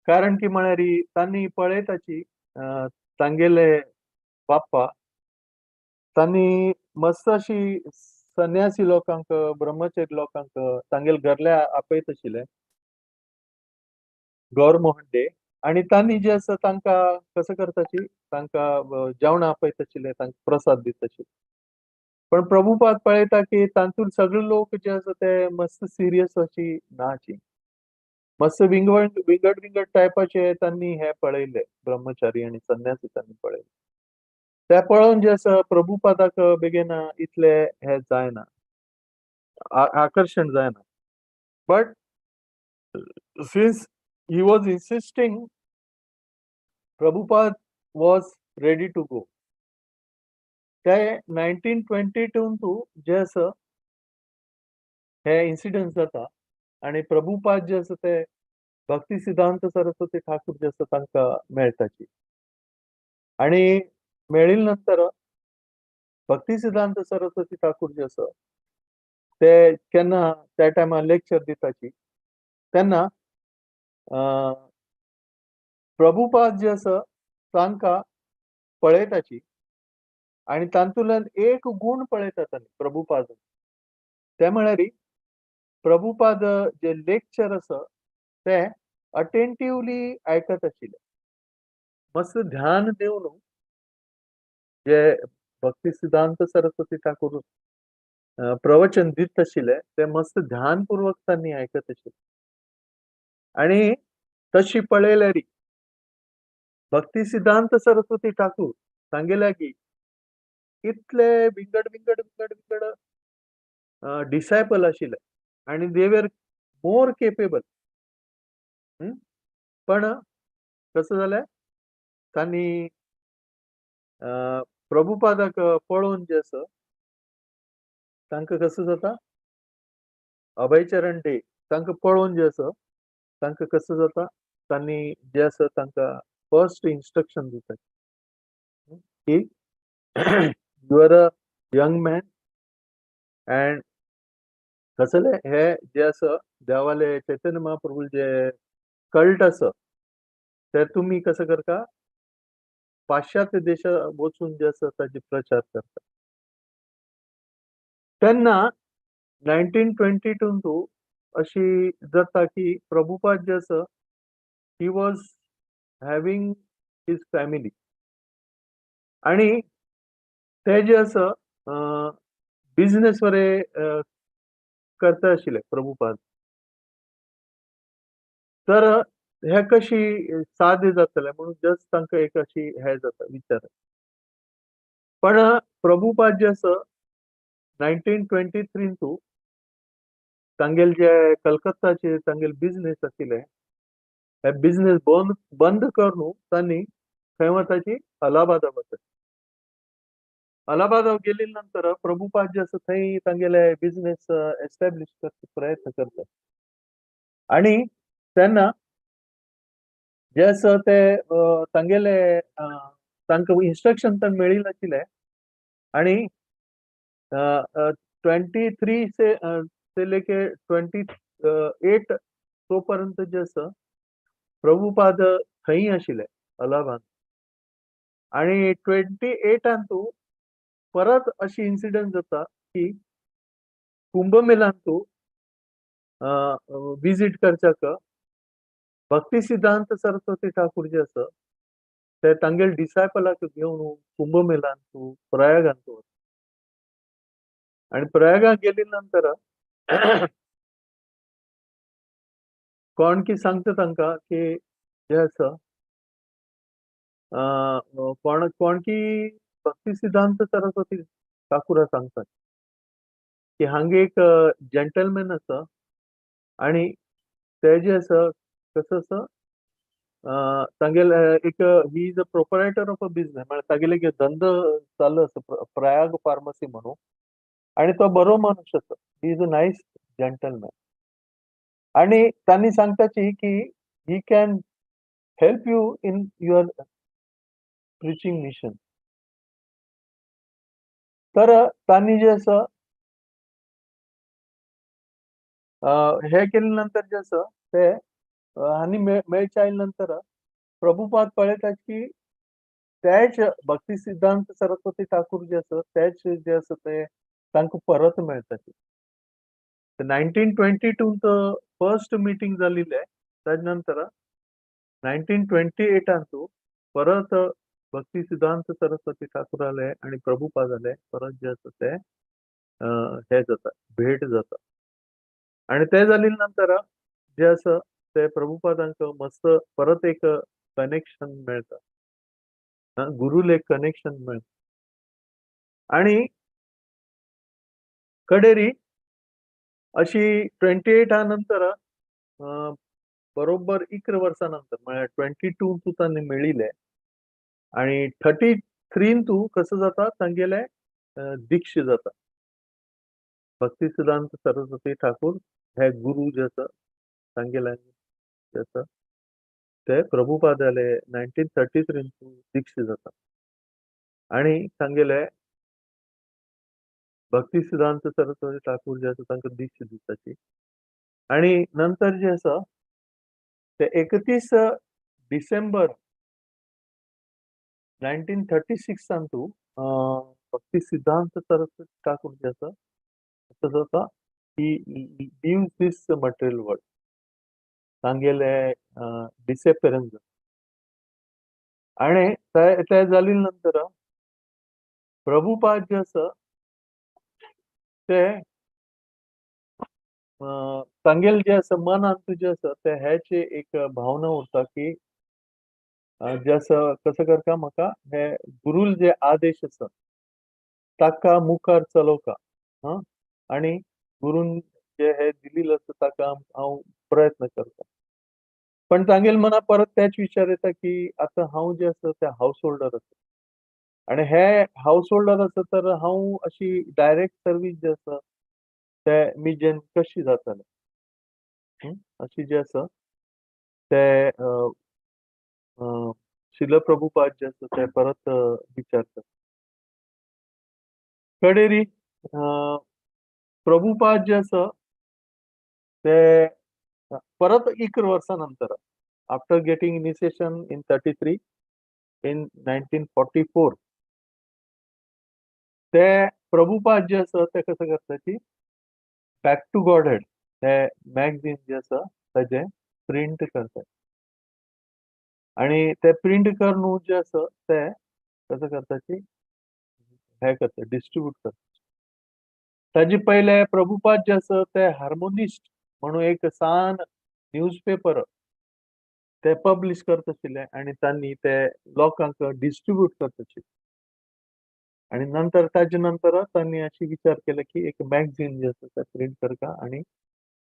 कारण की म्हळ्यार तांणी पळयताची तांगेले बाप्पा तांणी मस्त अशी संन्यासी लोकांक, ब्रह्मचर्य लोकांक तांगेले घरल्या आपयत आशिल्ले गौरमोहन डे, आनी तांणी जे आसा तांकां कसो करताची, तांकां जेवणां आपयत आशिल्ले, तांकां प्रसाद दित आशिल्ले. पण प्रभुपाद पळयता की तातूंत सगळे लोक जे आसा ते मस्त सिरियस अशी नाची, मस्त विंगड विंगड विंगड टायपाचे तांणी हे पळयले, ब्रह्मचारी आनी संन्यासी तांणी पळयले. ते पळोवन जे आसा प्रभुपादाक बेगीन इतले हे जायना, आकर्शण जायना. But since he was insisting, Prabhupada was ready to go. ते 1922 जे आसा हे इन्सिडंट जाता आनी प्रभुपाद जे आसा ते भक्ती सिद्धांत सरस्वती ठाकूर जे आसा तांकां मेळटाची, आनी मेळिल्ले नंतर भक्ती सिद्धांत सरस्वती ठाकूर जे आसा ते केन्ना त्या टायमार लेक्चर दिताची तेन्ना प्रभुपाद जे आसा तांकां पळयताची आनी तातूंतल्यान एक गूण पळयतात तांणी प्रभुपाद, ते म्हळ्यार प्रभुपाद जे लेक्चर आसा ते अटेंटिवली आयकत आशिल्ले, मस्त ध्यान दिवन जे भक्ती सिद्धांत सरस्वती ठाकूर प्रवचन दित आशिल्ले ते मस्त ध्यानपूर्वक तांणी आयकत आशिल्ले. आनी तशी पळयल्यार भक्ती सिद्धांत सरस्वती ठाकूर सांगेल्या की इतले विंगड विंगड विंगड विंगड डिसायपल आशिल्ले आनी they were more capable, पण कसं जालें तांणी प्रभुपादाक पळोवन जे आसा तांकां कसं जाता, अभयचरण डे तांकां पळोवन जे आसा तांकां कसं जाता, तांणी जे आसा तांकां फर्स्ट इन्स्ट्रक्शन दिता की you are a young man and कसले हे जे आसा देवाले चैतन्य महाप्रभू जे कल्ट आसा ते तुमी कसं करता पाश्चात्य देशा वचून जे आसा ताजे प्रचार करता. तेन्ना 1922 अशी जाता की प्रभुपाद जे आसा he was having his family आनी ते जे आसा बिजनेस वरे करता आशिल्ले प्रभुपाद. तर हे कशी साध्य जातले म्हणून जस्ट तांकां एक अशी हे जाता विचार. पण प्रभुपाद जे आसा 1923 तू तांगेल जे कलकत्ताचे तांगेल बिजनेस आशिल्ले हे बिजनेस बंद बंद करून तांणी खंय वताची अलाहाबादा वता. अलाहाबादा गेले नंतर प्रभुपाद जे आसा थंय तांगेले बिजनेस एस्टॅब्लिश करचो प्रयत्न करता आनी तेन्ना जे आसा ते तांगेले तांकां इन्स्ट्रक्शन तर मेळिल्लें आशिल्लें आनी 23 से लेके 28 तो पर्यंत जे आसा प्रभुपाद थंय आशिल्ले अलाहाबाद. आनी 28 तूं परत अशी इन्सिडंट जाता की कुंभमेलांतू विजीट करच्याक भक्ती सिद्धांत सरस्वती ठाकूर जे आसा ते तांगेले डिसायपलाक घेवन कुंभमेलांतू प्रयागांतू वता. आनी प्रयागाक गेले नंतर कोण की सांगता तांकां की जे आसा कोण कोण की भक्ती सिद्धांत सरस्वती ठाकूरा सांगतात की हांगा एक जेंटलमॅन आसा आनी ते जे आसा कसो आसा तांगेले एक he is a proprietor of a business, म्हळ्यार तागेले एक धंदो चालू आसा प्रयाग फार्मसी म्हणून. आणि तो बरो मनुष्य आसा, he is a nice gentleman. आणि तांणी सांगताची की he can help you in your preaching mission. तर तांणी जे आसा हे केले नंतर जे आसा ते आनी मेळच्या आयले नंतर प्रभुपाद पळयता की तेच भक्ती सिद्धांत सरस्वती ठाकूर जे आसा तेच जे आसा ते तांकां परत मेळटा. 1922 त फर्स्ट मिटींग जाल्ले, ताजे नंतर 1928 परत भक्ती सिद्धांत सरस्वती ठाकूर आले आणि प्रभुपाद आले, परत जे आसा ते हे जाता, भेट जाता. आणि ते जाले नंतर जे आसा ते प्रभुपादांक मस्त परत एक कनेक्शन मेळटा, गुरुल एक कनेक्शन मेळटा. आणि कडेरी अशी 28 नंतर बरोबर 11 वर्सां नंतर म्हळ्यार 22 तूं तांणी मेळिल्ले आणि 33 तूं कसं जाता तांगेले दीक्ष जाता. भक्ती सिद्धांत सरस्वती ठाकूर हे गुरु जे आसा तांगेले जे आसा ते प्रभुपादाले 1933 तूं दीक्ष जाता आणि तांगेले भक्ती सिद्धांत सरस्वती ठाकूर जे आसा तांकां दीक्ष दिताची. आणि नंतर जे आसा ते 31 डिसेंबर 1936 तूं भक्ती सिद्धांत सरस्वती ठाकूर जे आसा कसं जाता की लिव्स this material world, तांगेले डिसएपियरन्स जाता. आणि ते जाले नंतर प्रभुपाद जे आसा ते तांगेले जे आसा मनांत तुजें आसा ते हेच एक भावना उरता की जे आसा कसं करता म्हाका हे गुरुल जे आदेश आसा ताका मुखार चलोवका, आनी गुरून जे हे दिलेले आसा ताका हांव प्रयत्न करता. पण तांगेले मना परत तेच विचार येता की आतां हांव जे आसा ते हावस होल्डर आसा आनी हे हावस होल्डर आसा तर हांव अशी डायरेक्ट सर्वीस जे आसा ते मिजेन कशी जातले, अशी जे आसा ते शिल प्रभुपाद जे आसा ते परत विचारता. कडेरी प्रभुपाद जे आसा ते परत 11 वर्सां नंतर after getting initiation in 33 in 1944 ते प्रभुपाद जे आसा ते कसं करता की बॅक टू गॉड हेड हे मॅगझीन जे आसा ताजें प्रिंट करता आणि ते प्रिंट करून जे आसा ते कसं करता की हे करता, डिस्ट्रीब्यूट करता. ताजे पयले प्रभुपाद जे आसा ते हार्मोनिस्ट म्हणून एक सान न्यूजपेपर ते पब्लिश करता आशिल्ले आनी तांणी ते लोकांक डिस्ट्रीब्यूट करता आशिल्ले. आनी नंतर ताजे नंतर तांणी अशी विचार केले की एक मॅगझीन जे आसा ते प्रिंट करता आनी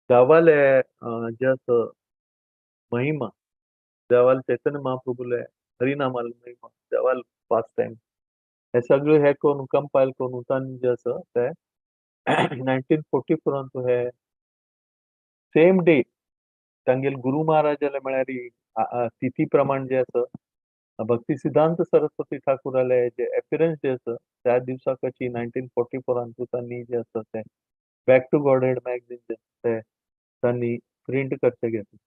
गांवाले जे आसा महिमा, देवाले चैतन्य महाप्रभुले हरिनामाले महिमा, देवाले पास टायम हे सगळे हे करून कंपायल करून तांणी जे आसा ते 1944 हे सेम डे तांगेले गुरु महाराजाले म्हळ्यार तिथी प्रमाण जे आसा भक्ती सिद्धांत सरस्वती ठाकूराले जे एपिरन्स जे आसा त्या दिवसाक अशी 1944 तांणी जे आसा ते बॅक टू गॉड हेड magazine जे ते तांणी प्रिंट करचे घेतले.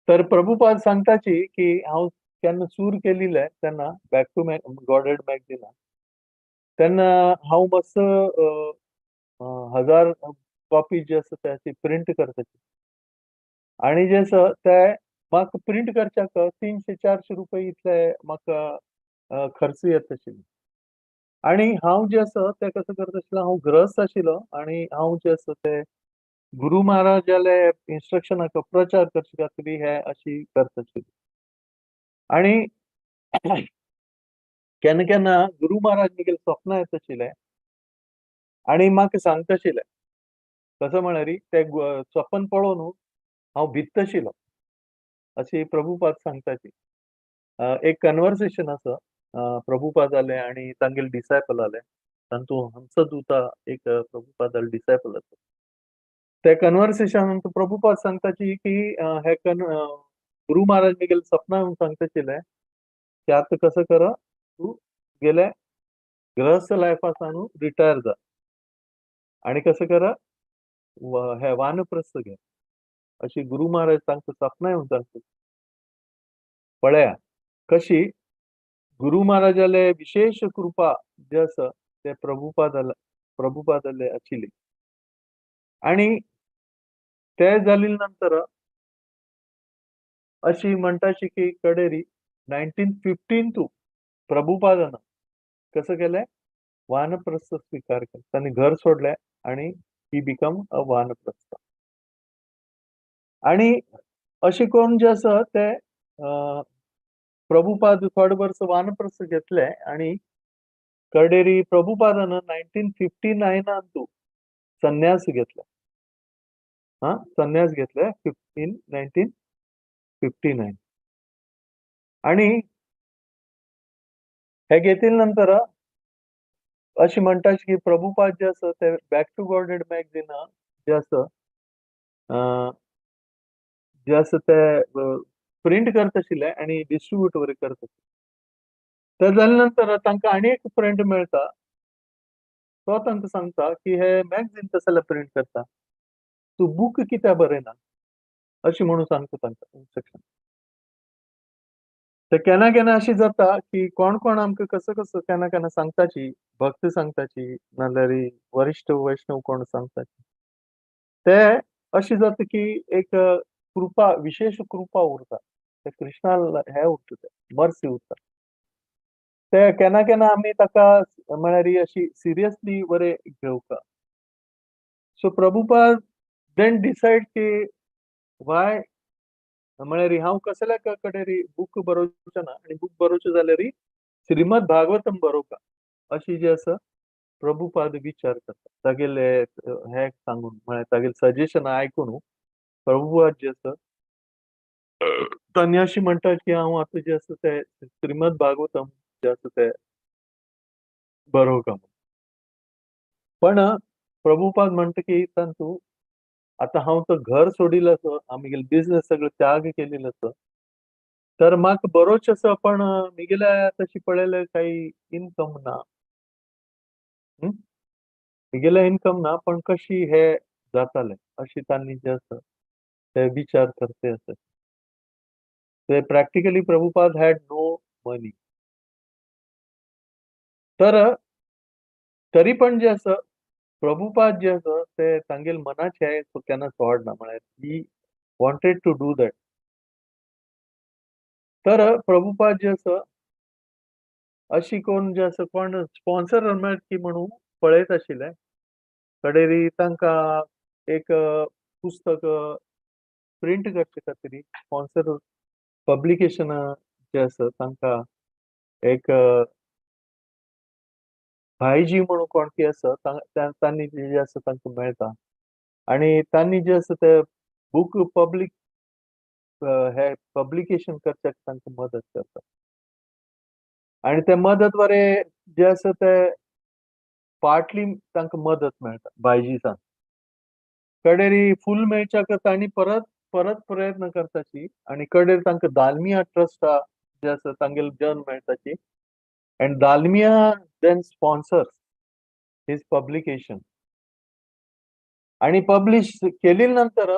तर प्रभुपाद सांगताची की हांव केन्ना सूर केलेले तेन्ना बॅक टू गॉड हेड मॅगझिना तेन्ना हांव मातसो 1000 कॉपी जे आसा ते अशी प्रिंट करताची आनी जे आसा ते म्हाका प्रिंट करच्याक 300-400 रुपये इतले म्हाका खर्च येता आशिल्लो. आनी हांव जे आसा ते कसं करता आशिल्लो, हांव ग्रस्त आशिल्लो आनी हांव जे आसा ते गुरु महाराजाले इन्स्ट्रक्शनाक प्रचार करचे खातीर हे अशी करता आशिल्ली. आनी केन्ना केन्ना गुरु महाराज म्हगेले स्वप्न येता आशिल्ले आनी म्हाका सांगता आशिल्ले, कसं म्हळ्यार ते स्वप्न पळोवन हांव भित्त आशिल्लो अशी प्रभुपाद सांगताची. एक कन्वर्सेशन आसा प्रभुपाद आले आनी तांगेले डिसायपल आले तांतू हंसदूता एक प्रभुपादाल डिसायपल आसा. ते कन्वर्सेशन प्रभुपाद सांगताची की हे कन गुरु महाराज मिगेले सपना येवन सांगताशिल्ले की आतां कसं कर, तूं गेले गृहस्थ लायफा सावन रिटायर जा आणि कसं कर, हे वानप्रस्थ घे, अशी गुरु महाराज तांकां सपना येवन सांगता. पळया कशी गुरु महाराजाले विशेष कृपा जे आसा ते प्रभुपादाले आशिल्ली. आणि ते जाले नंतर अशी म्हणटाशी की कडेरी 1915 तू प्रभुपादान कसं केलें, वानप्रस्थ स्वीकार केलो. तांणी घर सोडलें आणि ही बिकम अ वानप्रस्थ. आणि अशें करून जे आसा ते प्रभुपाद थोडे वर्स वानप्रस्थ घेतले आणि कडेरी प्रभुपादान 1959 तू संन्यास घेतला. हा, संन्यास घेतले 1959. आणि हे घेतले नंतर अशी म्हणटा की प्रभुपाद जे आसा ते बॅक टू गॉडहेड मॅगझीन जे आसा जे आसा ते प्रिंट करता आशिल्ले आनी डिस्ट्रिब्यूट वरी करता. ते जाले नंतर तांकां आनी एक फ्रेंड मेळटा, तो तांकां सांगता की हे मॅगझीन कशें जाल्यार प्रिंट करता, तूं बूक कित्याक बरयना अशें म्हणून सांगता तांकां इन्स्ट्रक्शन. ते केन्ना केन्ना अशें जाता की कोण कोण आमकां कसो कसो केन्ना केन्ना सांगताची, भक्त सांगताची, नाल्यार वरिश्ठ वैष्णव कोण सांगताची, ते अशें जाता की एक कृपा, विशेष कृपा उरता, ते कृष्णा हे उरता, ते मर्सी उरता. ते केन्ना केन्ना आमी ताका म्हळ्यार अशी सिरियसली बरें घेवका. सो प्रभुपाद then decide की वाय म्हळ्यार हांव कसल्या कडेन बूक बरोवचें ना आनी बूक बरोवचें जाल्यार श्रीमद भागवतम बरोवका, अशी जी आसा प्रभुपाद विचार करता. तागेले हे सांगून म्हळ्यार तागेले सजेशन आयकून प्रभुपाद जे आसा तांणी अशें म्हणटा की हांव आतां जें आसा तें श्रीमद भागवतम जें आसा तें बरोवका. पण प्रभुपाद म्हणटा की तांतू आतां हांव तो घर सोडिल्लो आसा, आमगेले बिजनेस सगळो त्याग केलेलो आसा, तर म्हाका बरोवचें आसा, पण मिगेल्या तशी पळयल्यार काही इनकम ना, मिगेले इनकम ना, पण कशी हे जाताले अशी तांणी जे आसा ते विचार करते आसा. ते practically Prabhupada had no money. तर तरी पण जे आसा प्रभुपाद जे आसा ते तांगेले मनाचे हे केन्ना सोडना, म्हळ्यार he wanted to do that. तर प्रभुपाद जे आसा अशी कोण जे आसा कोण स्पॉन्सर मेळत की म्हणून पळयत आशिल्ले. कडेरी तांकां एक पुस्तक प्रिंट करचे खातीर स्पॉन्सर पब्लिकेशन जे आसा तांकां एक भाईजी म्हणून कोण की आसा तांणी जे आसा तांकां मेळटा आनी तांणी जे आसा ते बूक पब्लीक हे पब्लिकेशन करच्याक तांकां मदत करता. आनी ते मदत वरे जे आसा ते पार्टली तांकां मदत मेळटा भाईजीसान. कडेरी फूल मेळच्याक तांणी परत परत प्रयत्न करताची आनी कडेर तांकां दालमिया ट्रस्ट जे आसा तांगेले जन मेळटाची and Dalmia then sponsors his publication. आणि पब्लिश केली नंतर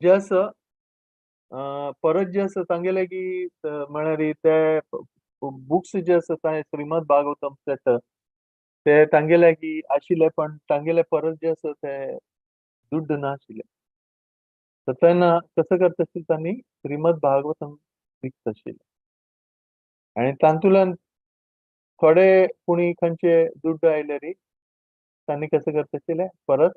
जे आसा परत जे आसा तांगेले की म्हळ्यार ते बुक्स जे आसा ते श्रीमद भागवतम सेट ते तांगेले की आशिल्ले, पण तांगेले परत जे आसा ते दुड्ड नाशिल्ले. तर तेन्ना कसं करता आशिल्ले तांणी श्रीमद भागवतम विकता आशिल्ले आनी तातूंतल्यान थोडे कोणी खंयचे दुड्ड आयल्यार तांणी कसं करता आशिल्ले परत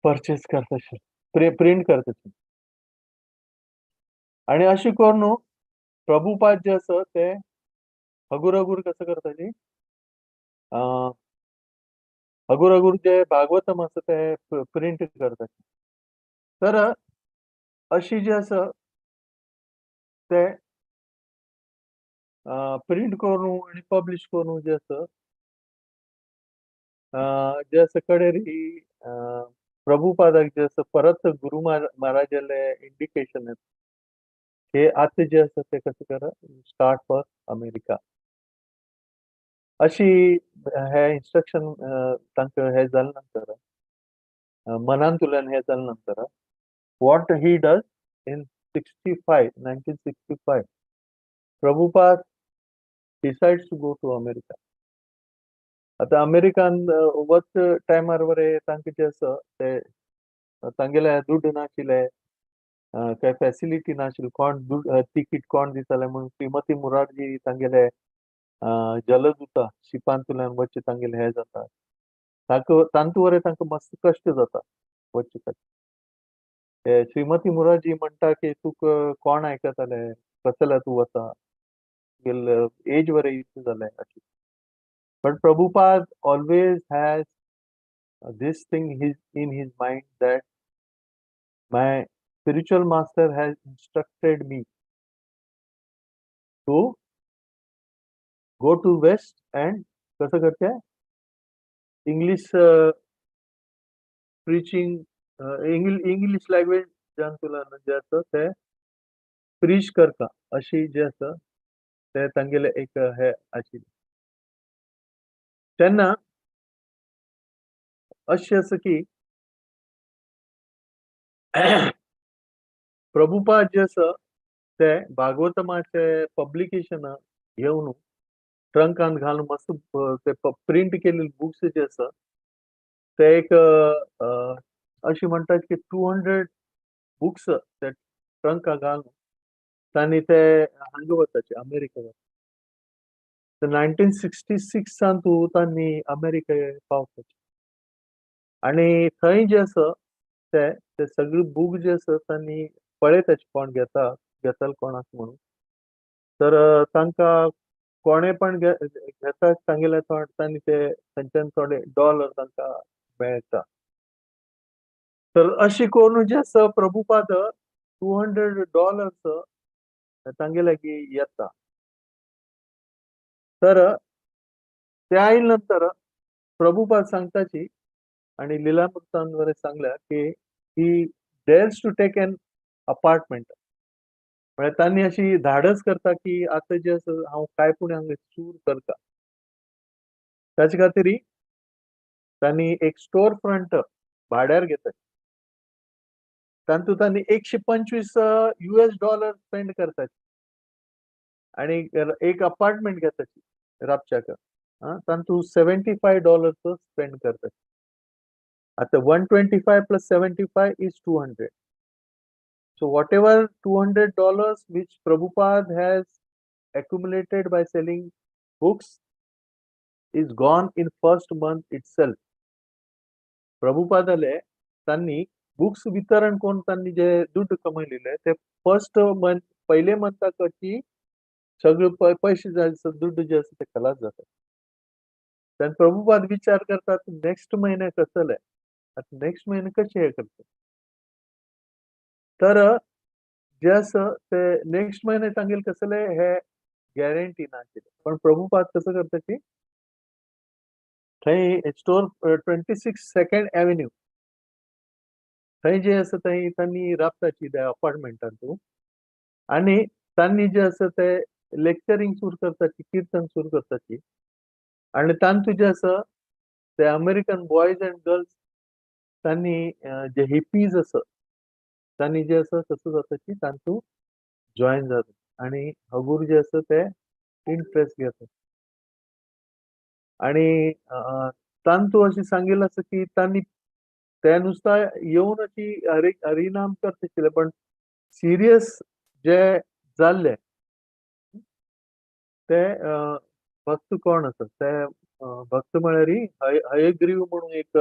परचेस करता आशिल्ले, प्रिंट करता आशिल्ले. आनी अशें करून प्रभुपाद जे आसा ते हगूर हगूर कसं करताली हगूर हगूर जे भागवतम आसा ते प्रिंट करता. तर अशी जे आसा ते प्रिंट करून आनी पब्लिश करून जे आसा जे आसा कडेर प्रभुपादाक जे आसा परत गुरु महाराजाले इंडिकेशन येता की आतां जे आसा ते कशें करा, स्टार्ट फॉर अमेरिका. अशी हे इन्स्ट्रक्शन तांकां हे जाले नंतर, मनांतल्यान हे जाले नंतर, what he does in 65, 1965, Prabhupada decides to go to America. आतां अमेरिकान वच टायमार बरें तांकां जें आसा ते तांगेले दुड्ड नाशिल्ले, काय फॅसिलिटी नाशिल्ली, कोण दुड तिकीट कोण दिताले म्हूण श्रीमती मुरारजी तांगेले जलदूता शिपांतल्यान वचचे तांगेले हे जाता, तांकां तांतू बरें तांकां मस्त कश्ट जाता वचचे खातीर. ते श्रीमती मुरारजी म्हणटा की तुका कोण आयकताले, कसले तूं वता, तुगेले एज बरें इतलें जालें अशें. But Prabhupada always has this thing in his mind that my spiritual master has instructed me to go to West and कसं करते English preaching, English language जान तुला जे आसा ते प्रीच करता, अशी जे आसा ते तांगेले एक हे आशिल्लें. तेन्ना अशें आसा की प्रभुपाद जे आसा ते भागवतमाचे पब्लिकेशन घेवन ट्रंकान घालून मस्त ते प्रिंट केलेले बुक्स जे आसा ते एक अशें म्हणटात की 200 बुक्स ते ट्रंकान घालून तांणी ते हांगा वताचे, अमेरिका वता. 1966 तूं तांणी अमेरिका पावपाचे आनी थंय जे आसा ते सगळे बूक जे आसा तांणी पळयताचे कोण घेता, घेतले कोण आसा म्हणून. तर तांकां कोणें पण घेता तांगेले तांणी ते थंयच्यान थोडे डॉलर तांकां मेळटा. तर अशें करून जे आसा प्रभुपाद $200 तांगे लागीं येता. तर ते आयले नंतर प्रभुपाद सांगताची आनी लिलामृतान बरें सांगल्या की he dares to take an apartment. म्हळ्यार तांणी अशी धाडस करता की आतां जें आसा हांव कांय पूण हांगा चूर करता. ताचे खातीर तांणी एक स्टोर फ्रंट भाड्यार घेता. तातूंत तांणी 125 US dollar spend करतात आनी एक अपार्टमेंट घेताची राबच्याक, तातूंत $75 स्पेंड करतात. आतां 125 plus 75 is 200. So whatever $200 which Prabhupada has accumulated by selling books is gone in first month itself. प्रभुपादाले तांणी बुक्स वितरण करून तांणी जे दुड्ड कमयलेले ते फर्स्ट मंथ पयले मंथाक सगळे पैसे जे आसा दुड्ड जे आसा ते खलास जाता. तेन्ना प्रभुपाद विचार करतात नेक्स्ट म्हयन्याक कसले, आतां नेक्स्ट म्हयने कशें हें करता. तर जे आसा ते नेक्स्ट म्हयने तांगेले कसले हे गॅरंटी नाशिल्ले. पण प्रभुपाद कसो करता की थंय स्टोर 26 सेकंड एव्हेन्यू थंय जे आसा थंय तांणी राबताची त्या अपार्टमेंटांतू आनी तांणी जे आसा ते लेक्चरींग सुरू करताची, किर्तन सुरू करताची आनी तांतू जे आसा ते अमेरिकन बॉयज अँड गर्ल्स तांणी जे हिपीज आसा तांणी जे आसा कसो जाता की तांतू जॉयन जाता आनी हगूर जे आसा ते इंट्रस्ट घेता. आनी तांतू अशें सांगिल्लें आसा की तांणी ते नुस्ता येवन अशी हरिनाम करता आशिल्ले पण सिरियस जे जाल्ले ते भक्त कोण आसा ते भक्त म्हळ्यार हयग्रीव म्हणून एक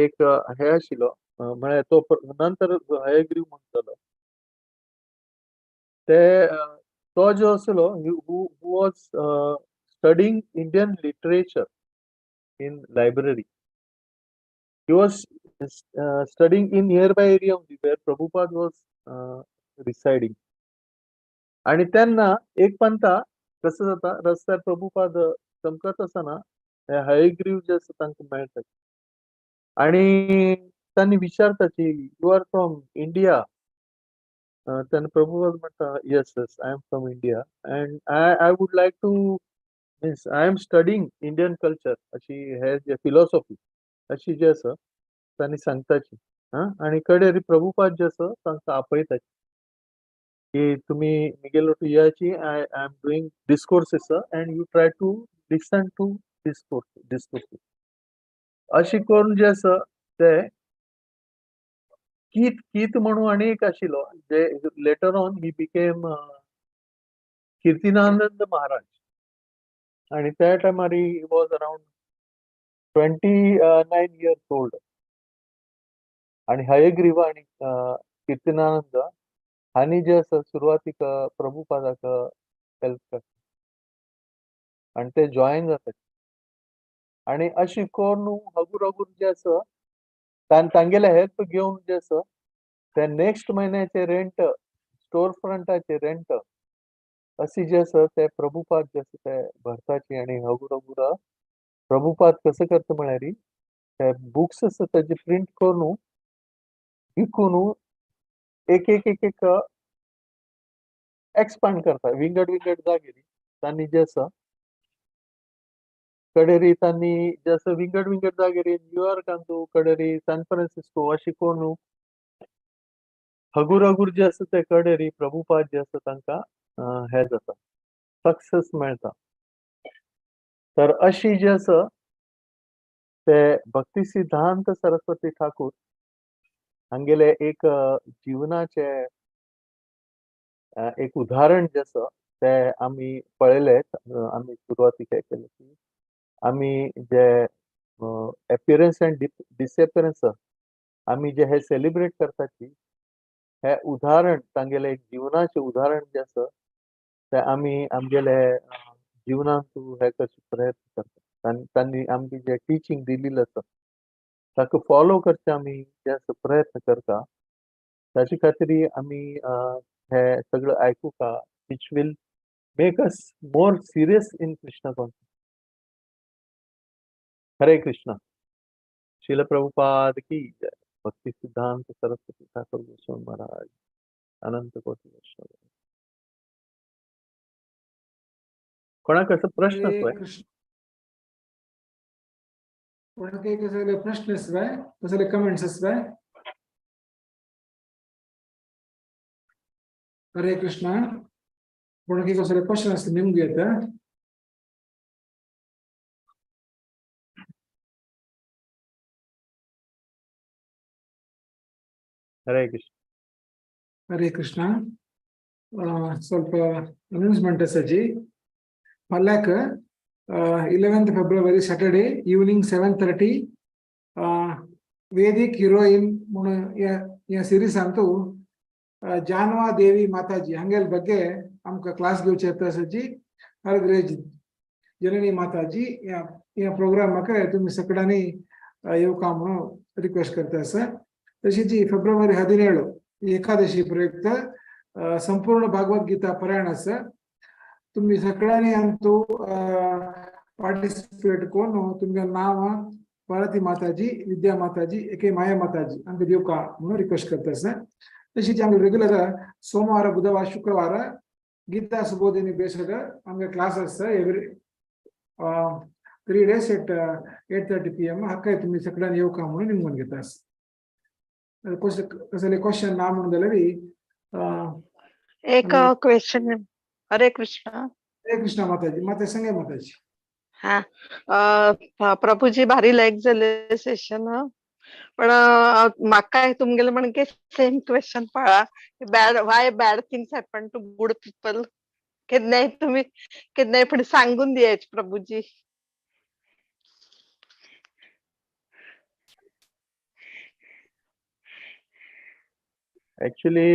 एक हे आशिल्लो, म्हळ्यार तो नंतर हयग्रीव म्हणटालो ते, तो जो आसलो who was studying Indian literature in library. He was studying in nearby area only where Prabhupada was residing. आणि त्यांना एक पंथा कसं जाता रस्त्यार प्रभुपाद चमकत आसतना हे हयग्रीव जे आसा तांकां मेळटा आनी तांणी विचारता की you are from India. तेन्ना प्रभुपाद म्हणटा yes yes I am from India and I would like to means I am studying Indian culture अशी हे जे फिलॉसॉफी अशी जे आसा तांणी सांगताची. आं आनी कडेर प्रभुपाद जे आसा तांकां आपयताची की तुमी मिगेलो two येयाची I am doing discourses and you try to listen to discourses अशी करून जे आसा ते कीत कीत म्हणून आनी एक आशिल्लो जे later on he became Kirtinananda Maharaj आणि त्या टायमार he was around 29 years old. आणि हयग्रीव आणि कीर्तिनानंद हांणी जे आसा सुरवातीक प्रभुपादाक हेल्प करता आनी ते जॉयन जाता आनी अशी करून हगूर हगूर जे आसा तांगेले हेल्प घेवन जे आसा ते नेक्स्ट म्हयन्याचे रेंट स्टोर फ्रंटाचे रेंट अशी जे आसा ते प्रभुपाद जे आसा ते भरताची. आनी हगूर हगूर प्रभुपाद कसो करता म्हळ्यार ते बुक्स आसा ताजे प्रिंट करून विकून एक एक एक एक एक्सपांड करता विंगड विंगड जागेर तांणी जे आसा कडेरी तांणी जे आसा विंगड विंगड जागेर न्यूयॉर्कांतू कडेरी सॅन फ्रांसिस्को अशी करून हगूर हगूर जे आसा ते कडेरी प्रभुपाद जे आसा तांकां हे जाता सक्सेस मेळटा. तर अशी जे आसा ते भक्ती सिद्धांत सरस्वती ठाकूर हांगेले एक जिवनाचे एक उदाहरण जे आसा ते आमी पळयले. आमी सुरवातीक हे केले की आमी जे एपियरन्स अँड डिसएपियरन्स आमी जे हे सेलिब्रेट करताची हे उदाहरण तांगेले एक जिवनाचे उदाहरण जे आसा ते आमी आमगेले जिवनांत हे करचे प्रयत्न करता. तांणी आमकां जे टिचींग दिल्लें आसा ताका फॉलो करचे आमी जे आसा प्रयत्न करता. ताचे खातीर आमी हे सगळें आयकुका which will make us more serious in Krishna consciousness. Hare Krishna. Srila Prabhupada की जय. भक्ति सिद्धांत सरस्वती ठाकुर गोस्वामी महाराज अनंत कोटी वैष्णव. कोणाक असो प्रश्न हरे आसतोय? कृष्ण. कोणाक कसले प्रश्न आसवाय, कसले कमेंट्स आसवाय? हरे कृष्ण. कोणाक कसले क्वेश्चन आसले निमगे येता. हरे कृष्ण. हरे कृष्ण. ಸ್ವಲ್ಪ announcement ಅಸಜಿ. ಪಲ್ಯಾಕ್ 11th February Saturday evening 7:30 Vedic heroine म्हणून ह्या सिरिजांतू जानवा देवी माताजी हांगेल ಬಗ್ಗೆ आमकां क्लास घेवचे येता आसाची. हर ग्रेज जननी माताजी ह्या ह्या प्रोग्रामाक तुमी सगळ्यांनी येवका म्हणून रिक्वेस्ट करता आसा. तशीच फेब्रुवारी 17 एकादशी प्रयुक्त संपूर्ण भागवत गीता पारायण आसा. तुमी सगळ्यांनी अंतू पार्टिसिपेट करून तुमगे नांव भारती माताजी, विद्या माताजी, एके माया माताजी हांकां दिवका म्हणून रिक्वेस्ट करता आसा. तशीच आमगे रेगुलर सोमवार, बुधवार, शुक्रवार गीता सुबोधिनी बेस्ड आमगे क्लास आसता एवरी 3 days at 8:30 PM. हाकाय तुमी सगळ्यांनी येवका म्हणून निमगून घेता आसा. कसले क्वेश्चन ना म्हणून जाल्यार एक क्वेश्चन. हरे कृष्ण. हरे कृष्ण माताजी. माता संगे माताजी. हा प्रभूजी भारी लायक जाले सेशन. पण म्हाका तुमगेले म्हणजे सेम क्वेश्चन पळा bad why bad things happen to good people केन्नाय तुम्ही केन्नाय पण सांगून दियाच प्रभूजी. ऍक्च्युली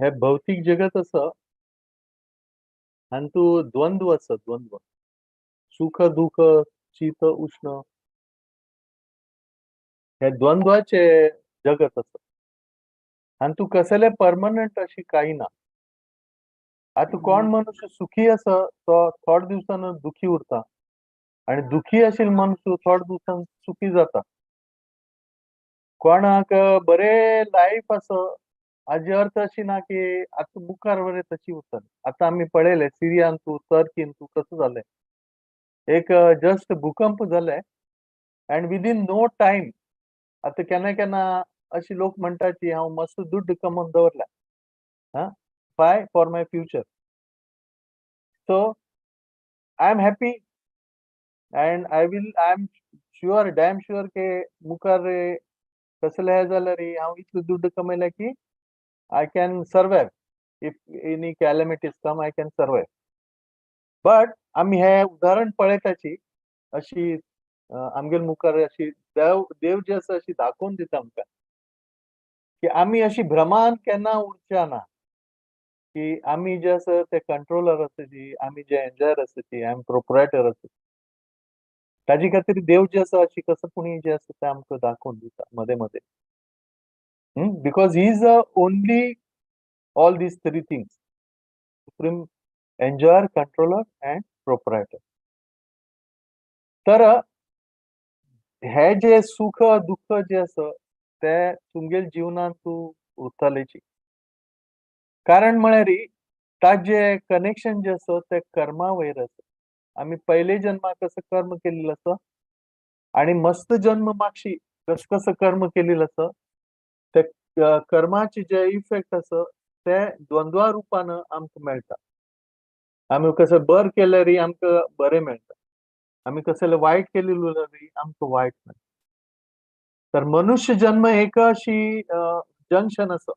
हे भौतिक जगत आसा हांतू द्वंद्व आसा. द्वंद्व सुख दुःख शीत उष्ण हे द्वंद्वाचे जगत आसा. हांतू कसले परमनंट अशी काही ना. आतां कोण मनुष्य सुखी आसा तो थोड्या दिवसान दुखी उरता. आनी दुखी आशिल्लो मनीस थोड्या दिवसान सुखी जाता. कोणाक बरें लायफ आसा हाजी अर्थ अशी ना की आतां मुखार बरें तशी उरतलें. आतां आमी पळयलें सिरियान तूं, टर्कीन तूं कसो जालें. एक जस्ट भूकंप जाले एंड विदीन नो टायम. आतां केन्ना केन्ना अशी लोक म्हणटा की हांव मस्त दुड्ड कमोवन दवरला, आं, buy for my future, so I am happy and I am sure, damn sure K मुखार कसले हे जाल्यार हांव इतलो दुड्ड कमयला की I can survive. If any calamities come, I can survive. But आमी हे उदाहरण पळयताची अशी आमगेले मुखार अशी देव देव जे आसा अशी दाखोवन दिता आमकां की आमी अशी भ्रमान केन्ना उरच्या ना की आमी जे आसा ते कंट्रोलर आसा जी, आमी जे एन्जॉयर आसा ती, आमी प्रोपरायटर आसा. ताजे खातीर देव जे आसा अशी कसो पुणी जे आसा ते आमकां दाखोवन दिता मदें मदें, because he is only all these three things: supreme enjoyer, controller and proprietor. तर हे जे सुख दुःख जे आसा ते तुमगेले जिवनांत तूं उरतलेची. कारण म्हळ्यार ताजे कनेक्शन जे आसा ते कर्मा वयर आसा. आमी पयले जन्माक कसो कर्म केल्लो आसा आणि मस्त जन्म मागशी कसं कसं कर्म केलेलं आसा, ते कर्माचे जे इफेक्ट आसा ते द्वंद्वा रुपान आमकां मेळटा. आमी कसं बर केल्यार आमकां बरें मेळटा, आमी कसले वायट केलें जाल्यार आमकां वायट मेळटा. तर मनुष्य जन्म एक अशी जंक्शन आसा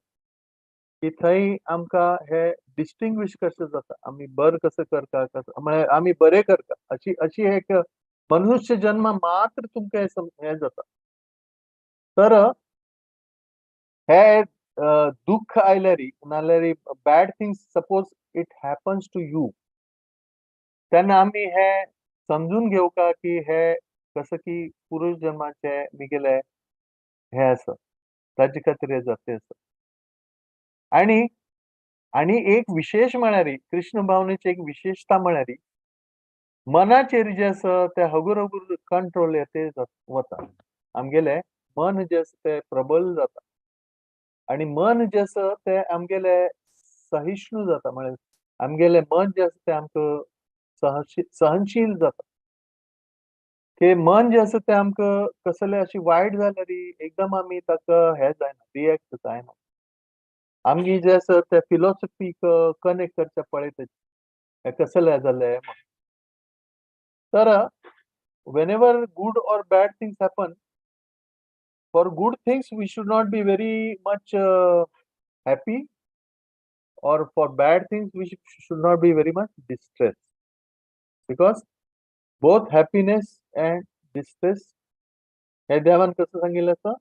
की थंय आमकां हे डिस्टिंग्विश कशें जाता, आमी बर कसं करता, कसं म्हळ्यार आमी बरें करता, अशी अशी एक मनुष्य जन्म मात्र तुमकां हे जाता. तर हे दुःख आयल्यार, नाल्यार bad things suppose it happens to you, तेन्ना आमी हे समजून घेवका की हे कसं की पुरुष जन्माचे मिगेले हे आसा, ताजे खातीर हे जाते आसा. आणि आणि एक विशेष म्हळ्यार कृष्ण भावनेची एक विशेषता म्हळ्यार मनाचेर जे आसा ते हगुर हगुर कंट्रोल येते वता. आमगेले मन जे आसा ते प्रबल जाता आणि मन जे आसा ते आमगेले सहिष्णु जाता, म्हळ्यार आमगेले मन जे आसा ते आमकां सहनशील जाता. की मन जे आसा ते आमकां कसले अशी वायट जाल्यार एकदम आमी ताका हे जायना, रिएक्ट जायना. आमगे जे आसा ते फिलॉसॉफीक कनेक्ट करचे पळयता, हे कसले जालें. तर whenever good or bad things happen, for good things we should not be very much happy, or for bad things we should not be very much distressed, because both happiness and distress हे देवान कसं सांगितलं असं,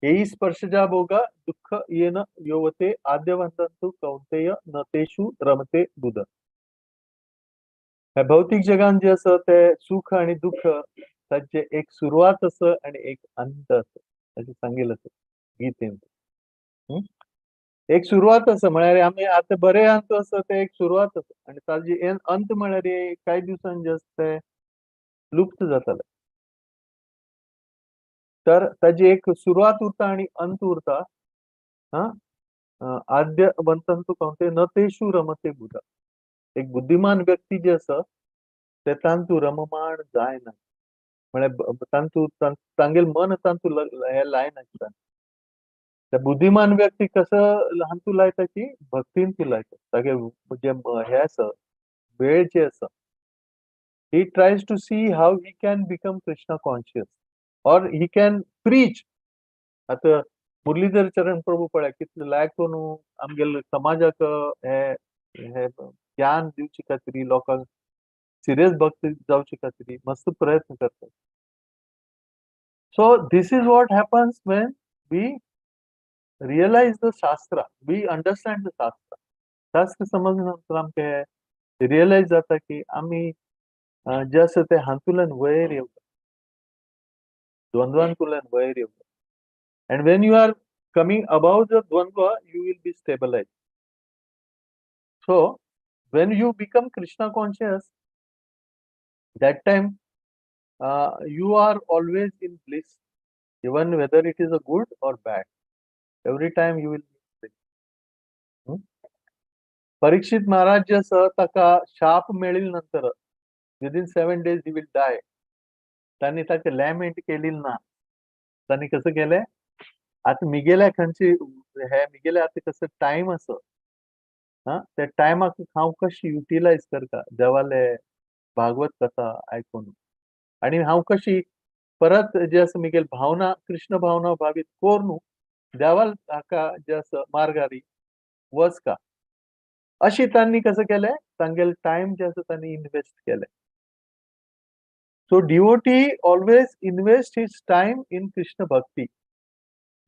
हेही स्पर्शजा भोगा दुःख येन योवते आद्यवंतंतु कौंतेय न तेषु रमते बुध. ह्या भौतिक जगान जे आसा ते सुख आणि दुःख ताचे एक सुरवात आसा आणि एक अंत आसा अशें सांगिल्लें आसा गीतेन. एक सुरवात आसा म्हळ्यार आमी आतां बरें अंत आसा ते एक सुरवात आसा आनी ताजी अंत म्हळ्यार कांय दिवसांनी जे आसा ते लुप्त जातले. तर ताजी एक सुरवात उरता आणि अंत उरता. हा, आद्य वंतंतु कौंतेय न तेषु रमते बुध. एक बुद्धिमान व्यक्ती जे आसा ते तांतू रममाण जायना, म्हळ्यार तांतू तांगेल मन तांतू हे लायनासता. त्या बुद्धिमान व्यक्ती कसं हातूंत लायता की भक्तीन ती लायता. तागे जे हे आसा वेळ जे आसा, he tries to see how he can become Krishna conscious or he can preach. आतां मुरलीधर चरण प्रभू पळय कितले लायक करून आमगेले समाजाक हे हे ज्ञान दिवचे खातीर, लोकांक सिरियस भक्त जावचे खातीर मस्त प्रयत्न करतात. So this is what happens when we realize the shastra, we understand the shastra. शास्त्र समजल्या नंतर आमकां हे रियलायज जाता की आमी जे आसा ते हातूंतल्यान वयर येवता, द्वंद्वांतल्यान वयर येवता. And when you are coming above the dvandva, you will be stabilized. So when you become Krishna conscious, That time you are always in bliss, even whether it is a good or bad. Every time you will be. Parikshit Maharaj जे आसा ताका शाप मेळिल नंतर within 7 days he will die. तांणी ताका लॅमेंट केली ना. तांणी कसं केलें, आतां मिगेल्या खंयची हे मिगेले आतां कसो टायम आसा, हा, त्या टायमाक हांव कशी युटिलायज करता देवाले भागवत कथा आयकून आणि हांव कशी परत जे आसा मिगेल भावना, कृष्ण भावना भावीत करून देवाल हाका जे आसा मार्गारी वच का, अशी तांणी कसं केलें, तांगेले टायम जे आसा तांणी इन्वेस्ट केलें. So devotee always invest his time in Krishna bhakti.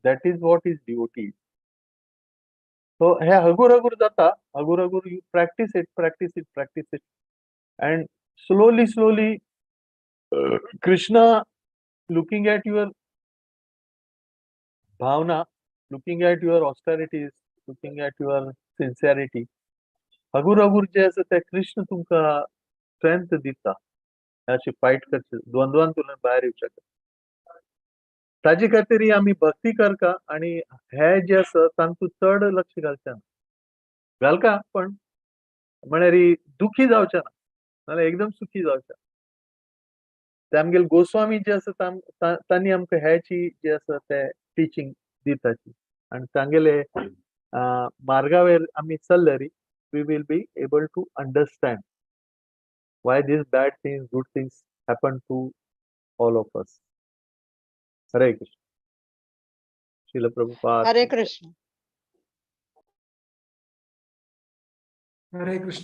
That is what is devotee. So हे हगूर हगूर जाता, हगूर हगूर you practice it, practice it, practice it, and slowly slowly Krishna looking at your bhavana, looking at your austerities, looking at your sincerity, हगूर हगूर जे आसा ते कृष्ण तुमकां strength दिता अशी fight करचे, द्वंद्वांतून भायर येवच्या. ताजे खातीर आमी भक्ती करका आणि हे जे आसा तांतूं चड लक्ष घालचें ना. घालका, पण म्हळ्यार दुखी जावचें ना, नाल्यार एकदम सुखी जावचें. ते आमगेले गोस्वामी जे आसा तांणी आमकां हेची जे आसा ते टिचींग दिताची आनी तांगेले मार्गावेर आमी चल्ल्यारी we will be able to understand why these bad things, good things happen to all of us. Hare Krishna. Srila Prabhupada. Hare Krishna. Hare Krishna.